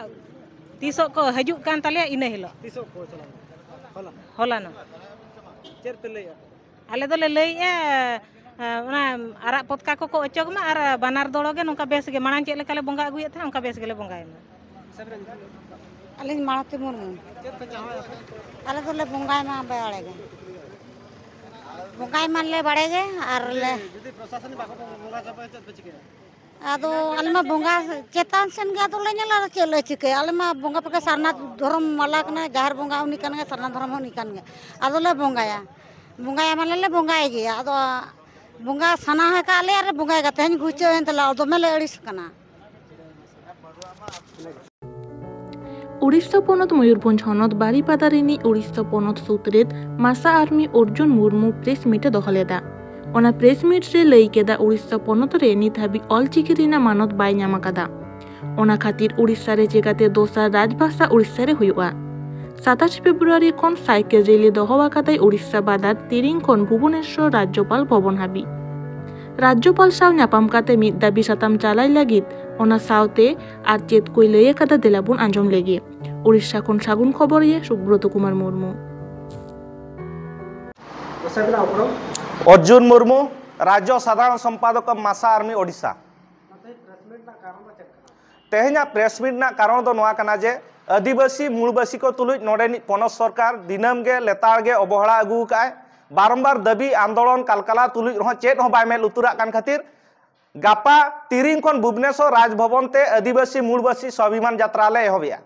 ᱛᱤᱥᱚᱜ ᱠᱚ ᱦᱤᱡᱩᱜ ᱠᱟᱱ ᱛᱟᱞᱮᱭᱟ, ᱤᱱᱟᱹ ᱦᱤᱞᱳᱜ᱾ ᱛᱤᱥᱚᱜ ᱠᱚ ᱪᱟᱞᱟᱣ ᱞᱮᱱᱟ? ᱦᱚᱞᱟ᱾ ᱦᱚᱞᱟᱱᱚᱜ᱾ ᱪᱮᱫ ᱯᱮ ᱞᱟᱹᱭᱮᱜᱼᱟ? ᱟᱞᱮ ᱫᱚᱞᱮ ᱞᱟᱹᱭᱮᱜᱼᱟ, ᱮ, ᱚᱱᱟ ᱟᱨᱟᱜ ᱯᱚᱛᱠᱟ ᱠᱚᱠᱚ ᱚᱪᱚᱜᱽ ᱢᱟ ᱟᱨ ᱵᱟᱱᱟᱨ ᱫᱚᱲᱚ ᱜᱮ ᱱᱚᱝᱠᱟ ᱵᱮᱥ ᱜᱮ, ᱢᱟᱲᱟᱝ ᱪᱮᱫ ᱞᱮᱠᱟ ᱞᱮ ᱵᱚᱸᱜᱟ ᱟᱹᱜᱩᱭᱮᱫ ᱛᱟᱦᱮᱸᱫ, ᱚᱱᱠᱟ ᱵᱮᱥ ᱜᱮᱞᱮ ᱵᱚᱸᱜᱟᱭ ᱢᱟ᱾ ᱟᱹᱞᱤᱧ ᱢᱟᱞᱚᱛᱤ ᱢᱩᱨᱢᱩ᱾ ᱪᱮᱫ ᱯᱮ ᱪᱟᱦᱟᱣᱟ ᱟᱯᱮ? ᱟᱞᱮ ᱫᱚᱞᱮ ᱵᱚᱸᱜᱟᱭ ᱢᱟ ᱵᱟᱲᱮ ᱜᱮ, ᱵᱚᱸᱜᱟᱭ ᱢᱟᱞᱮ ᱵᱟᱲᱮ ᱜᱮ᱾ ᱟᱨ ᱞᱮ ᱡᱩᱫᱤ ᱯᱨᱚᱥᱟᱥᱚᱱᱤᱠ ᱵᱟᱠᱚ ᱵᱚᱸᱜᱟ ᱦᱚᱪᱚ ᱯᱮᱭᱟ, ᱪᱮᱫ ᱯᱮ ᱪᱤᱠᱟᱹᱭᱟ? ᱟᱫᱚ ᱟᱞᱮ ᱢᱟ ᱵᱚᱸᱜᱟ ᱪᱮᱛᱟᱱ ᱥᱮᱱ ᱜᱮ ᱟᱫᱚ ᱞᱮ ᱧᱮᱞᱟ, ᱟᱫᱚ ᱪᱮᱫ ᱞᱮ ᱪᱤᱠᱟᱹᱭᱟ? ᱟᱞᱮ ᱢᱟ ᱵᱚᱸᱜᱟ ᱯᱮᱜᱮ ᱥᱟᱨᱱᱟ ᱫᱷᱚᱨᱚᱢ ᱢᱟᱞᱟ ᱠᱟᱱᱟ, ᱡᱟᱦᱮᱨ ᱵᱚᱸᱜᱟ ᱩᱱᱤ ᱠᱟᱱ ᱜᱮᱭᱟ, ᱥᱟᱨᱱᱟ ᱫᱷᱚᱨᱚᱢ ᱦᱚᱸ ᱩᱱᱤ ᱠᱟᱱ ᱜᱮᱭᱟ᱾ ᱟᱫᱚ ᱞᱮ ᱵᱚᱸᱜᱟᱭᱟ᱾ ᱵᱚᱸᱜᱟᱭᱟ ᱢᱟᱞᱮ ᱞᱮ ᱵᱚᱸᱜᱟᱭ ᱜᱮᱭᱟ, ᱟᱫᱚ ᱵᱚᱸᱜᱟ ᱥᱟᱱᱟ ᱟᱠᱟᱫ ᱞᱮᱭᱟ ᱟᱨ ᱵᱚᱸᱜᱟᱭ ᱠᱟᱛᱮ ᱦᱚᱸ ᱜᱷᱩᱪᱟᱹᱣ ᱮᱱ ᱛᱟᱞᱮ, ᱫᱚᱢᱮ ᱞᱮ ᱟᱹᱲᱤᱥ ᱠᱟᱱᱟ᱾ ᱳᱰᱤᱥᱟ ᱯᱚᱱᱚᱛ ᱢᱚᱭᱩᱨᱵᱷᱚᱸᱡᱽ ᱦᱚᱱᱚᱛ ᱵᱟᱨᱤᱯᱟᱫᱟ ᱨᱤᱱᱤᱡ ᱳᱰᱤᱥᱟ ᱯᱚᱱᱚᱛ ᱥᱩᱛᱨᱮᱛ ᱢᱟᱥᱟ ᱟᱨᱢᱤ ᱚᱨᱡᱩᱱ ᱢᱩᱨᱢᱩ ᱯᱨᱮᱥ ᱢᱤᱴ ᱮ ᱫᱚᱦᱚ ᱞᱮᱫᱟ᱾ ᱚᱱᱟ ᱯᱨᱮᱥ ᱢᱤᱴ ᱨᱮ ᱞᱟᱹᱭ ᱠᱮᱫᱟ, ᱳᱰᱤᱥᱟ ᱯᱚᱱᱚᱛ ᱨᱮ ᱱᱤᱛ ᱦᱟᱹᱵᱤᱡ ᱚᱞᱪᱤᱠᱤ ᱨᱮᱱᱟᱜ ᱢᱟᱱᱚᱛ ᱵᱟᱭ ᱧᱟᱢ ᱟᱠᱟᱫᱟ᱾ ᱚᱱᱟ ᱠᱷᱟᱹᱛᱤᱨ ᱳᱰᱤᱥᱟ ᱨᱮ ᱪᱮᱠᱟᱛᱮ ᱫᱚᱥᱟᱨ ᱨᱟᱡᱽᱵᱷᱟᱥᱟ ᱳᱰᱤᱥᱟ ᱨᱮ ᱦᱩᱭᱩᱜᱼᱟ? ᱥᱟᱛᱟᱥ ᱯᱷᱮᱵᱽᱨᱩᱣᱟᱨᱤ ᱠᱷᱚᱱ ᱥᱟᱭᱠᱮᱞ ᱨᱮᱞᱤ ᱫᱚᱦᱚ ᱟᱠᱟᱫᱟᱭ ᱳᱰᱤᱥᱟ ᱵᱟᱫᱟᱨ ᱛᱤᱨᱤᱝ ᱠᱷᱚᱱ ᱵᱷᱩᱵᱚᱱᱮᱥᱣᱚᱨ ᱨᱟᱡᱽᱡᱚᱯᱟᱞ ᱵᱷᱚᱵᱚᱱ ᱦᱟᱹᱵᱤᱡ᱾ ᱨᱟᱡᱽᱡᱚᱯᱟᱞ ᱥᱟᱶ ᱧᱟᱯᱟᱢ ᱠᱟᱛᱮ ᱢᱤᱫ ᱫᱟᱹᱵᱤ ᱥᱟᱛᱟᱢ ᱪᱟᱞᱟᱭ ᱞᱟᱹᱜᱤᱫ, ᱚᱱᱟ ᱥᱟᱶᱛᱮ ᱟᱨ ᱪᱮᱫ ᱠᱚᱭ ᱞᱟᱹᱭ ᱟᱠᱟᱫᱟ, ᱫᱮᱞᱟ ᱵᱚᱱ ᱟᱸᱡᱚᱢ ᱞᱮᱜᱮ᱾ ᱳᱰᱤᱥᱟ ᱠᱷᱚᱱ ᱥᱟᱹᱜᱩᱱ ᱠᱷᱚᱵᱚᱨᱤᱭᱟᱹ ᱥᱩᱵᱨᱚᱛ ᱠᱩᱢᱟᱨ ᱢᱩᱨᱢᱩ᱾ ᱚᱨᱡᱩᱱ ᱢᱩᱨᱢᱩ, ᱨᱟᱡᱽᱡᱚ ᱥᱟᱫᱷᱟᱨᱚᱱ ᱥᱚᱢᱯᱟᱫᱚᱠ, ᱢᱟᱥᱟ ᱟᱨᱢᱤ, ᱳᱰᱤᱥᱟ᱾ ᱛᱮᱦᱮᱧᱟᱜ ᱯᱨᱮᱥ ᱢᱤᱴ ᱨᱮᱱᱟᱜ ᱠᱟᱨᱚᱱ ᱫᱚ ᱱᱚᱣᱟ ᱠᱟᱱᱟ ᱡᱮ ᱟᱹᱫᱤᱵᱟᱹᱥᱤ ᱢᱩᱞᱵᱟᱹᱥᱤ ᱠᱚ ᱛᱩᱞᱩᱡ ᱱᱚᱰᱮᱱᱤᱡ ᱯᱚᱱᱚᱛ ᱥᱚᱨᱠᱟᱨ ᱫᱤᱱᱟᱹᱢ ᱜᱮ ᱞᱮᱛᱟᱲ ᱜᱮ ᱚᱵᱚᱦᱮᱲᱟ ᱟᱹᱜᱩ ᱟᱠᱟᱫᱼᱟᱭ᱾ ᱵᱟᱨᱚᱢᱵᱟᱨ ᱫᱟᱹᱵᱤ ᱟᱱᱫᱳᱞᱚᱱ ᱠᱟᱞᱠᱟᱞᱟ ᱛᱩᱞᱩᱡ ᱨᱮᱦᱚᱸ ᱪᱮᱫ ᱦᱚᱸ ᱵᱟᱭ ᱢᱮᱫ ᱞᱩᱛᱩᱨᱟᱜ ᱠᱟᱱ ᱠᱷᱟᱹᱛᱤᱨ ᱜᱟᱯᱟ ᱛᱤᱨᱤᱝ ᱠᱷᱚᱱ ᱵᱷᱩᱵᱽᱱᱮᱥᱚᱨ ᱨᱟᱡᱽᱵᱷᱚᱵᱚᱱ ᱛᱮ ᱟᱹᱫᱤᱵᱟᱹᱥᱤ ᱢᱩᱞᱵᱟᱹᱥᱤ ᱥᱣᱟᱵᱷᱤᱢᱟᱱ ᱡᱟᱛᱨᱟ ᱞᱮ ᱮᱦᱚᱵᱮᱜᱼᱟ᱾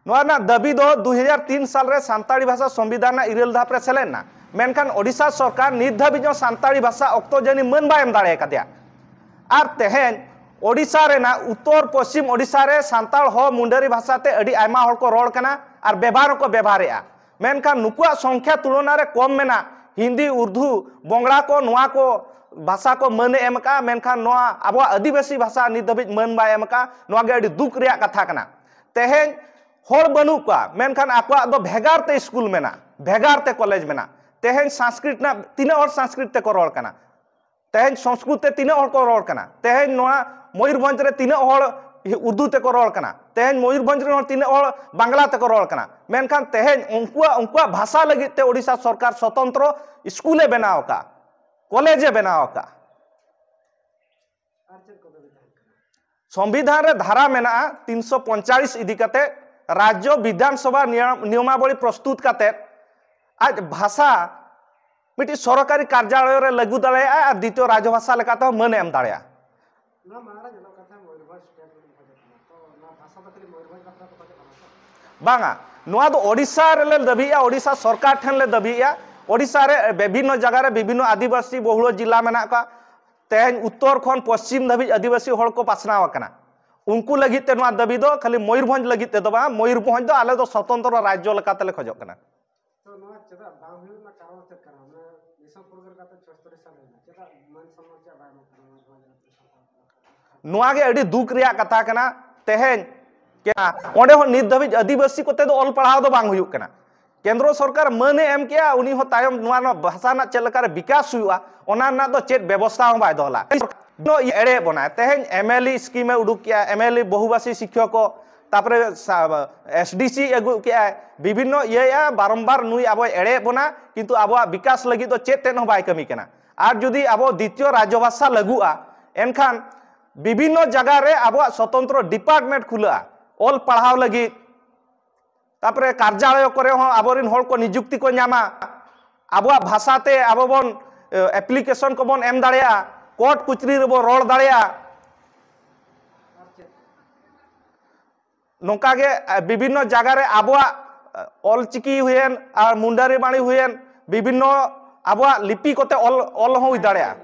ᱱᱚᱣᱟ ᱨᱮᱱᱟᱜ ᱫᱟᱹᱵᱤ ᱫᱚ ᱫᱩ ᱦᱟᱡᱟᱨ ᱛᱤᱱ ᱥᱟᱞ ᱨᱮ ᱥᱟᱱᱛᱟᱲᱤ ᱵᱷᱟᱥᱟ ᱥᱚᱝᱵᱤᱫᱷᱟᱱ ᱨᱮᱱᱟᱜ ᱤᱨᱟᱹᱞ ᱫᱷᱟᱯ ᱨᱮ ᱥᱮᱞᱮᱫ ᱮᱱᱟ, ᱢᱮᱱᱠᱷᱟᱱ ᱳᱰᱤᱥᱟ ᱥᱚᱨᱠᱟᱨ ᱱᱤᱛ ᱫᱷᱟᱹᱵᱤᱡ ᱦᱚᱸ ᱥᱟᱱᱛᱟᱲᱤ ᱵᱷᱟᱥᱟ ᱚᱠᱛᱚ ᱡᱟᱹᱱᱤ ᱢᱟᱹᱱ ᱵᱟᱭ ᱮᱢ ᱫᱟᱲᱮ ᱟᱠᱟᱫᱮᱭᱟ᱾ ᱟᱨ ᱛᱮᱦᱮᱧ ᱳᱰᱤᱥᱟ ᱨᱮᱱᱟᱜ ᱩᱛᱛᱚᱨ ᱯᱚᱥᱪᱤᱢ ᱳᱰᱤᱥᱟ ᱨᱮ ᱥᱟᱱᱛᱟᱲ ᱦᱚᱸ ᱢᱩᱱᱰᱟᱹᱨᱤ ᱵᱷᱟᱥᱟ ᱛᱮ ᱟᱹᱰᱤ ᱟᱭᱢᱟ ᱦᱚᱲ ᱠᱚ ᱨᱚᱲ ᱠᱟᱱᱟ ᱟᱨ ᱵᱮᱵᱷᱟᱨ ᱦᱚᱸᱠᱚ ᱵᱮᱵᱷᱟᱨᱮᱜᱼᱟ᱾ ᱢᱮᱱᱠᱷᱟᱱ ᱱᱩᱠᱩᱣᱟᱜ ᱥᱚᱝᱠᱷᱭᱟ ᱛᱩᱞᱚᱱᱟ ᱨᱮ ᱠᱚᱢ ᱢᱮᱱᱟᱜ ᱦᱤᱱᱫᱤ, ᱩᱨᱫᱩ, ᱵᱚᱝᱲᱟ ᱠᱚ, ᱱᱚᱣᱟ ᱠᱚ ᱵᱷᱟᱥᱟ ᱠᱚ ᱢᱟᱹᱱ ᱮ ᱮᱢ ᱟᱠᱟᱫᱼᱟ, ᱢᱮᱱᱠᱷᱟᱱ ᱱᱚᱣᱟ ᱟᱵᱚᱣᱟᱜ ᱟᱹᱫᱤᱵᱟᱹᱥᱤ ᱵᱷᱟᱥᱟ ᱱᱤᱛ ᱫᱷᱟᱹᱵᱤᱡ ᱢᱟᱹᱱ ᱵᱟᱭ ᱮᱢ ᱟᱠᱟᱫᱼᱟ᱾ ᱱᱚᱣᱟ ᱜᱮ ᱟᱹᱰᱤ ᱫᱩᱠ ᱨᱮᱭᱟᱜ ᱠᱟᱛᱷᱟ ᱠᱟᱱᱟ᱾ ᱛᱮᱦᱮᱧ ᱦᱚᱲ ᱵᱟᱹᱱᱩᱜ ᱠᱚᱣᱟ, ᱢᱮᱱᱠᱷᱟᱱ ᱟᱠᱚᱣᱟᱜ ᱫᱚ ᱵᱷᱮᱜᱟᱨ ᱛᱮ ᱥᱠᱩᱞ ᱢᱮᱱᱟᱜᱼᱟ, ᱵᱷᱮᱜᱟᱨ ᱛᱮ ᱠᱚᱞᱮᱡᱽ ᱢᱮᱱᱟᱜᱼᱟ᱾ ᱛᱮᱦᱮᱧ ᱥᱚᱝᱥᱠᱨᱤᱛ ᱨᱮᱱᱟᱜ ᱛᱤᱱᱟᱹᱜ ᱦᱚᱲ ᱥᱚᱝᱥᱠᱨᱤᱛ ᱛᱮᱠᱚ ᱨᱚᱲ ᱠᱟᱱᱟ? ᱛᱮᱦᱮᱧ ᱥᱚᱝᱥᱠᱨᱤᱛ ᱛᱮ ᱛᱤᱱᱟᱹᱜ ᱦᱚᱲ ᱠᱚ ᱨᱚᱲ ᱠᱟᱱᱟ? ᱛᱮᱦᱮᱧ ᱱᱚᱣᱟ ᱢᱚᱭᱩᱨᱵᱷᱚᱸᱡᱽ ᱨᱮ ᱛᱤᱱᱟᱹᱜ ᱦᱚᱲ ᱩᱨᱫᱩ ᱛᱮᱠᱚ ᱨᱚᱲ ᱠᱟᱱᱟ? ᱛᱮᱦᱮᱧ ᱢᱚᱭᱩᱨᱵᱷᱚᱸᱡᱽ ᱨᱮᱱ ᱦᱚᱲ ᱛᱤᱱᱟᱹᱜ ᱦᱚᱲ ᱵᱟᱝᱞᱟ ᱛᱮᱠᱚ ᱨᱚᱲ ᱠᱟᱱᱟ? ᱢᱮᱱᱠᱷᱟᱱ ᱛᱮᱦᱮᱧ ᱩᱱᱠᱩᱣᱟᱜ, ᱩᱱᱠᱩᱣᱟᱜ ᱵᱷᱟᱥᱟ ᱞᱟᱹᱜᱤᱫ ᱛᱮ ᱳᱰᱤᱥᱟ ᱥᱚᱨᱠᱟᱨ ᱥᱚᱛᱚᱱᱛᱨᱚ ᱥᱠᱩᱞᱮ ᱵᱮᱱᱟᱣ ᱟᱠᱟᱫᱼᱟ, ᱠᱚᱞᱮᱡᱽ ᱮ ᱵᱮᱱᱟᱣ ᱟᱠᱟᱫᱼᱟ᱾ ᱥᱚᱝᱵᱤᱫᱷᱟᱱ ᱨᱮ ᱫᱷᱟᱨᱟ ᱢᱮᱱᱟᱜᱼᱟ ᱛᱤᱱᱥᱚ ᱯᱚᱧᱪᱟᱞᱤᱥ ᱤᱫᱤ ᱠᱟᱛᱮ, ᱨᱟᱡᱽᱡᱚ ᱵᱤᱫᱷᱟᱱ ᱥᱚᱵᱷᱟ ᱱᱤᱭᱚᱢ, ᱱᱤᱭᱚᱢᱟᱵᱚᱞᱤ ᱯᱨᱚᱥᱛᱩᱛ ᱠᱟᱛᱮ ᱟᱡ ᱵᱷᱟᱥᱟ ᱢᱤᱫᱴᱤᱡ ᱥᱚᱨᱠᱟᱨᱤ ᱠᱟᱨᱡᱟᱞᱚᱭ ᱨᱮ ᱞᱟᱹᱜᱩ ᱫᱟᱲᱮᱭᱟᱜᱼᱟ ᱟᱨ ᱫᱤᱛᱤᱭᱚ ᱨᱟᱡᱽᱵᱷᱟᱥᱟ ᱞᱮᱠᱟᱛᱮ ᱦᱚᱸ ᱢᱟᱹᱱ ᱮ ᱮᱢ ᱫᱟᱲᱮᱭᱟᱜᱼᱟ᱾ ᱱᱚᱣᱟ ᱢᱟᱲᱟᱝ ᱨᱮ ᱧᱮᱞᱚᱜ ᱠᱟᱱ ᱛᱟᱦᱮᱸᱫ ᱢᱚᱭᱩᱨᱵᱷᱚᱸᱡᱽ ᱥᱴᱮᱴ ᱠᱷᱚᱱ ᱠᱚ ᱠᱷᱚᱡᱚᱜ ᱠᱟᱱᱟ, ᱛᱚ ᱱᱚᱣᱟ ᱵᱷᱟᱥᱟ ᱫᱚ ᱠᱷᱟᱹᱞᱤ ᱢᱚᱭᱩᱨᱵᱷᱚᱸᱡᱽ ᱵᱟᱠᱷᱨᱟ ᱠᱚ ᱠᱷᱚᱡᱚᱜ ᱠᱟᱱᱟ ᱛᱚ? ᱵᱟᱝᱟ, ᱱᱚᱣᱟ ᱫᱚ ᱳᱰᱤᱥᱟ ᱨᱮᱞᱮ ᱫᱟᱹᱵᱤᱭᱮᱜᱼᱟ, ᱳᱰᱤᱥᱟ ᱥᱚᱨᱠᱟᱨ ᱴᱷᱮᱱ ᱞᱮ ᱫᱟᱹᱵᱤᱭᱮᱜᱼᱟ᱾ ᱳᱰᱤᱥᱟ ᱨᱮ ᱵᱤᱵᱷᱤᱱᱱᱚ ᱡᱟᱭᱜᱟ ᱨᱮ ᱵᱤᱵᱷᱤᱱᱱᱚ ᱟᱹᱫᱤᱵᱟᱹᱥᱤ ᱵᱚᱦᱩᱞ ᱡᱤᱞᱟ ᱢᱮᱱᱟᱜ ᱠᱚᱣᱟ᱾ ᱛᱮᱦᱮᱧ ᱩᱛᱛᱚᱨ ᱠᱷᱚᱱ ᱯᱚᱥᱪᱤᱢ ᱫᱷᱟᱹᱵᱤᱡ ᱟᱹᱫᱤᱵᱟᱹᱥᱤ ᱦᱚᱲ ᱠᱚ ᱯᱟᱥᱱᱟᱣ ᱟᱠᱟᱱᱟ᱾ ᱩᱱᱠᱩ ᱞᱟᱹᱜᱤᱫ ᱛᱮ ᱱᱚᱣᱟ ᱫᱟᱹᱵᱤ ᱫᱚ ᱠᱷᱟᱹᱞᱤ ᱢᱚᱭᱩᱨᱵᱷᱚᱸᱡᱽ ᱞᱟᱹᱜᱤᱫ ᱛᱮᱫᱚ ᱵᱟᱝ, ᱢᱚᱭᱩᱨᱵᱷᱚᱸᱡᱽ ᱫᱚ ᱟᱞᱮ ᱫᱚ ᱥᱚᱛᱚᱱᱛᱨᱚ ᱨᱟᱡᱽᱡᱚ ᱞᱮᱠᱟᱛᱮᱞᱮ ᱠᱷᱚᱡᱚᱜ ᱠᱟᱱᱟ᱾ ᱛᱚ ᱱᱚᱣᱟ ᱪᱮᱫᱟᱜ ᱵᱟᱝ ᱦᱩᱭᱩᱜ ᱨᱮᱱᱟᱜ ᱠᱟᱨᱚᱱ ᱪᱮᱫ ᱠᱟᱱᱟ? ᱢᱟᱱᱮ ᱫᱤᱥᱚᱢ ᱯᱷᱩᱨᱜᱟᱹᱞ ᱠᱟᱛᱮ ᱪᱷᱚᱭᱥᱚᱴᱴᱤ ᱥᱟᱞ ᱦᱩᱭᱱᱟ, ᱪᱮᱫᱟᱜ ᱢᱟᱹᱱ ᱥᱚᱢᱢᱟᱱ ᱪᱮᱫᱟᱜ ᱵᱟᱭ ᱮᱢᱚᱜ ᱠᱟᱱᱟ ᱱᱚᱣᱟ ᱡᱟᱭᱜᱟ ᱨᱮ? ᱱᱚᱣᱟ ᱜᱮ ᱟᱹᱰᱤ ᱫᱩᱠ ᱨᱮᱭᱟᱜ ᱠᱟᱛᱷᱟ ᱠᱟᱱᱟ᱾ ᱛᱮᱦᱮᱧ ᱚᱸᱰᱮ ᱦᱚᱸ ᱱᱤᱛ ᱫᱷᱟᱹᱵᱤᱡ ᱟᱹᱫᱤᱵᱟᱹᱥᱤ ᱠᱚᱛᱮ ᱫᱚ ᱚᱞ ᱯᱟᱲᱦᱟᱣ ᱫᱚ ᱵᱟᱝ ᱦᱩᱭᱩᱜ ᱠᱟᱱᱟ᱾ ᱠᱮᱱᱫᱨᱚ ᱥᱚᱨᱠᱟᱨ ᱢᱟᱹᱱᱮ ᱮᱢ ᱠᱮᱜᱼᱟ, ᱩᱱᱤ ᱦᱚᱸ ᱛᱟᱭᱚᱢ ᱱᱚᱣᱟ, ᱱᱚᱣᱟ ᱵᱷᱟᱥᱟ ᱨᱮᱱᱟᱜ ᱪᱮᱫ ᱞᱮᱠᱟᱨᱮ ᱵᱤᱠᱟᱥ ᱦᱩᱭᱩᱜᱼᱟ, ᱚᱱᱟ ᱨᱮᱱᱟᱜ ᱫᱚ ᱪᱮᱫ ᱵᱮᱵᱚᱥᱛᱷᱟ ᱦᱚᱸ ᱵᱟᱭ ᱫᱚᱦᱚ ᱞᱮᱫᱼᱟ᱾ ᱮᱲᱮᱭᱮᱫ ᱵᱚᱱᱟᱭ᱾ ᱛᱮᱦᱮᱧ ᱮᱢ ᱮᱞ ᱤ ᱥᱠᱤᱢᱮ ᱩᱰᱩᱠ ᱠᱮᱜᱼᱟ, ᱮᱢ ᱮᱞ ᱤ ᱵᱚᱦᱩᱵᱟᱥᱤ ᱥᱤᱠᱠᱷᱚᱠ ᱠᱚ, ᱛᱟᱨᱯᱚᱨᱮ ᱥᱟ-, ᱮᱥ ᱰᱤ ᱥᱤ ᱟᱹᱜᱩ ᱠᱮᱜᱼᱟᱭ, ᱵᱤᱵᱷᱤᱱᱱᱚ ᱤᱭᱟᱹᱭᱟ, ᱵᱟᱨᱚᱢᱵᱟᱨ ᱱᱩᱭ ᱟᱵᱚᱭ ᱮᱲᱮᱭᱮᱫ ᱵᱚᱱᱟ, ᱠᱤᱱᱛᱩ ᱟᱵᱚᱣᱟᱜ ᱵᱤᱠᱟᱥ ᱞᱟᱹᱜᱤᱫ ᱫᱚ ᱪᱮᱫ ᱛᱮᱫ ᱦᱚᱸ ᱵᱟᱭ ᱠᱟᱹᱢᱤ ᱠᱟᱱᱟ᱾ ᱟᱨ ᱡᱩᱫᱤ ᱟᱵᱚ ᱫᱤᱛᱤᱭᱚ ᱨᱟᱡᱽᱵᱷᱟᱥᱟ ᱞᱟᱹᱜᱩᱜᱼᱟ, ᱮᱱᱠᱷᱟᱱ ᱵᱤᱵᱷᱤᱱᱱᱚ ᱡᱟᱭᱜᱟ ᱨᱮ ᱟᱵᱚᱣᱟᱜ ᱥᱚᱛᱚᱱᱛᱨᱚ ᱰᱤᱯᱟᱨᱴᱢᱮᱱᱴ ᱠᱷᱩᱞᱟᱹᱜᱼᱟ, ᱚᱞ ᱯᱟᱲᱦᱟᱣ ᱞᱟᱹᱜᱤᱫ, ᱛᱟᱨᱯᱚᱨᱮ ᱠᱟᱨᱡᱟᱞᱚᱭ ᱠᱚᱨᱮ ᱦᱚᱸ ᱟᱵᱚᱨᱮᱱ ᱦᱚᱲ ᱠᱚ ᱱᱤᱡᱩᱠᱛᱤ ᱠᱚ ᱧᱟᱢᱟ, ᱟᱵᱚᱣᱟᱜ ᱵᱷᱟᱥᱟ ᱛᱮ ᱟᱵᱚ ᱵᱚᱱ ᱮᱯᱞᱤᱠᱮᱥᱚᱱ ᱠᱚᱵᱚᱱ ᱮᱢ ᱫᱟᱲᱮᱭᱟᱜᱼᱟ, ᱠᱳᱨᱴ ᱠᱩᱪᱨᱤ ᱨᱮᱵᱚᱱ ᱨᱚᱲ ᱫᱟᱲᱮᱭᱟᱜᱼᱟ᱾ ᱱᱚᱝᱠᱟ ᱜᱮ ᱵᱤᱵᱷᱤᱱᱱᱚ ᱡᱟᱭᱜᱟ ᱨᱮ ᱟᱵᱚᱣᱟᱜ ᱚᱞᱪᱤᱠᱤ ᱦᱩᱭᱮᱱ ᱟᱨ ᱢᱩᱱᱰᱟᱨᱤ ᱵᱟᱬᱤ ᱦᱩᱭᱮᱱ, ᱵᱤᱵᱷᱤᱱᱱᱚ ᱟᱵᱚᱣᱟᱜ ᱞᱤᱯᱤ ᱠᱚᱛᱮ ᱚᱞ, ᱚᱞ ᱦᱚᱸ ᱦᱩᱭ ᱫᱟᱲᱮᱭᱟᱜᱼᱟ᱾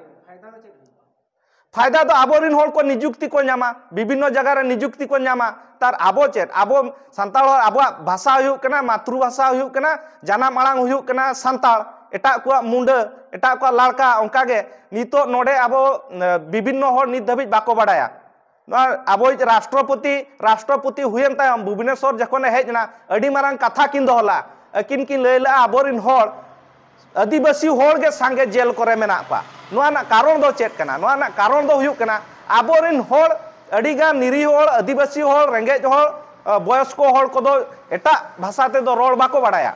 ᱯᱷᱟᱭᱫᱟ ᱫᱚ ᱟᱵᱚᱨᱮᱱ ᱦᱚᱲ ᱠᱚ ᱱᱤᱡᱩᱠᱛᱤ ᱠᱚ ᱧᱟᱢᱟ, ᱵᱤᱵᱷᱤᱱᱱᱚ ᱡᱟᱭᱜᱟ ᱨᱮ ᱱᱤᱡᱩᱠᱛᱤ ᱠᱚ ᱧᱟᱢᱟ᱾ ᱛᱟᱨ ᱟᱵᱚ ᱪᱮᱫ, ᱟᱵᱚ ᱥᱟᱱᱛᱟᱲ ᱦᱚᱲ, ᱟᱵᱚᱣᱟᱜ ᱵᱷᱟᱥᱟ ᱦᱩᱭᱩᱜ ᱠᱟᱱᱟ, ᱢᱟᱛᱨᱩ ᱵᱷᱟᱥᱟ ᱦᱩᱭᱩᱜ ᱠᱟᱱᱟ, ᱡᱟᱱᱟᱢ ᱟᱲᱟᱝ ᱦᱩᱭᱩᱜ ᱠᱟᱱᱟ ᱥᱟᱱᱛᱟᱲ, ᱮᱴᱟᱜ ᱠᱚᱣᱟᱜ ᱢᱩᱱᱰᱟᱹ, ᱮᱴᱟᱜ ᱠᱚᱣᱟᱜ ᱞᱟᱲᱠᱟ, ᱚᱱᱠᱟᱜᱮ ᱱᱤᱛᱚᱜ ᱱᱚᱰᱮ ᱟᱵᱚ ᱵᱤᱵᱷᱤᱱᱱᱚ ᱦᱚᱲ ᱱᱤᱛ ᱫᱷᱟᱹᱵᱤᱡ ᱵᱟᱠᱚ ᱵᱟᱰᱟᱭᱟ᱾ ᱱᱚᱣᱟ ᱟᱵᱚᱭᱤᱡ ᱨᱟᱥᱴᱨᱚᱯᱚᱛᱤ, ᱨᱟᱥᱴᱨᱚᱯᱚᱛᱤ ᱦᱩᱭᱮᱱ ᱛᱟᱭᱚᱢ ᱵᱷᱩᱵᱽᱱᱮᱥᱚᱨ ᱡᱚᱠᱷᱚᱱᱮ ᱦᱮᱡ ᱮᱱᱟ, ᱟᱹᱰᱤ ᱢᱟᱨᱟᱝ ᱠᱟᱛᱷᱟ ᱠᱤᱱ ᱫᱚᱦᱚ ᱞᱮᱫᱼᱟ᱾ ᱟᱹᱠᱤᱱ ᱠᱤᱱ ᱞᱟᱹᱭ ᱞᱮᱫᱼᱟ, ᱟᱵᱚᱨᱮᱱ ᱦᱚᱲ, ᱟᱹᱫᱤᱵᱟᱹᱥᱤ ᱦᱚᱲ ᱜᱮ ᱥᱟᱸᱜᱮ ᱡᱮᱞ ᱠᱚᱨᱮ ᱢᱮᱱᱟᱜ ᱠᱚᱣᱟ᱾ ᱱᱚᱣᱟ ᱨᱮᱱᱟᱜ ᱠᱟᱨᱚᱱ ᱫᱚ ᱪᱮᱫ ᱠᱟᱱᱟ? ᱱᱚᱣᱟ ᱨᱮᱱᱟᱜ ᱠᱟᱨᱚᱱ ᱫᱚ ᱦᱩᱭᱩᱜ ᱠᱟᱱᱟ, ᱟᱵᱚᱨᱮᱱ ᱦᱚᱲ, ᱟᱹᱰᱤᱜᱟᱱ ᱱᱤᱨᱤᱦ ᱦᱚᱲ, ᱟᱹᱫᱤᱵᱟᱹᱥᱤ ᱦᱚᱲ, ᱨᱮᱸᱜᱮᱡ ᱦᱚᱲ, ᱵᱚᱭᱚᱥᱠᱚ ᱦᱚᱲ ᱠᱚᱫᱚ ᱮᱴᱟᱜ ᱵᱷᱟᱥᱟ ᱛᱮᱫᱚ ᱨᱚᱲ ᱵᱟᱠᱚ ᱵᱟᱲᱟᱭᱟ᱾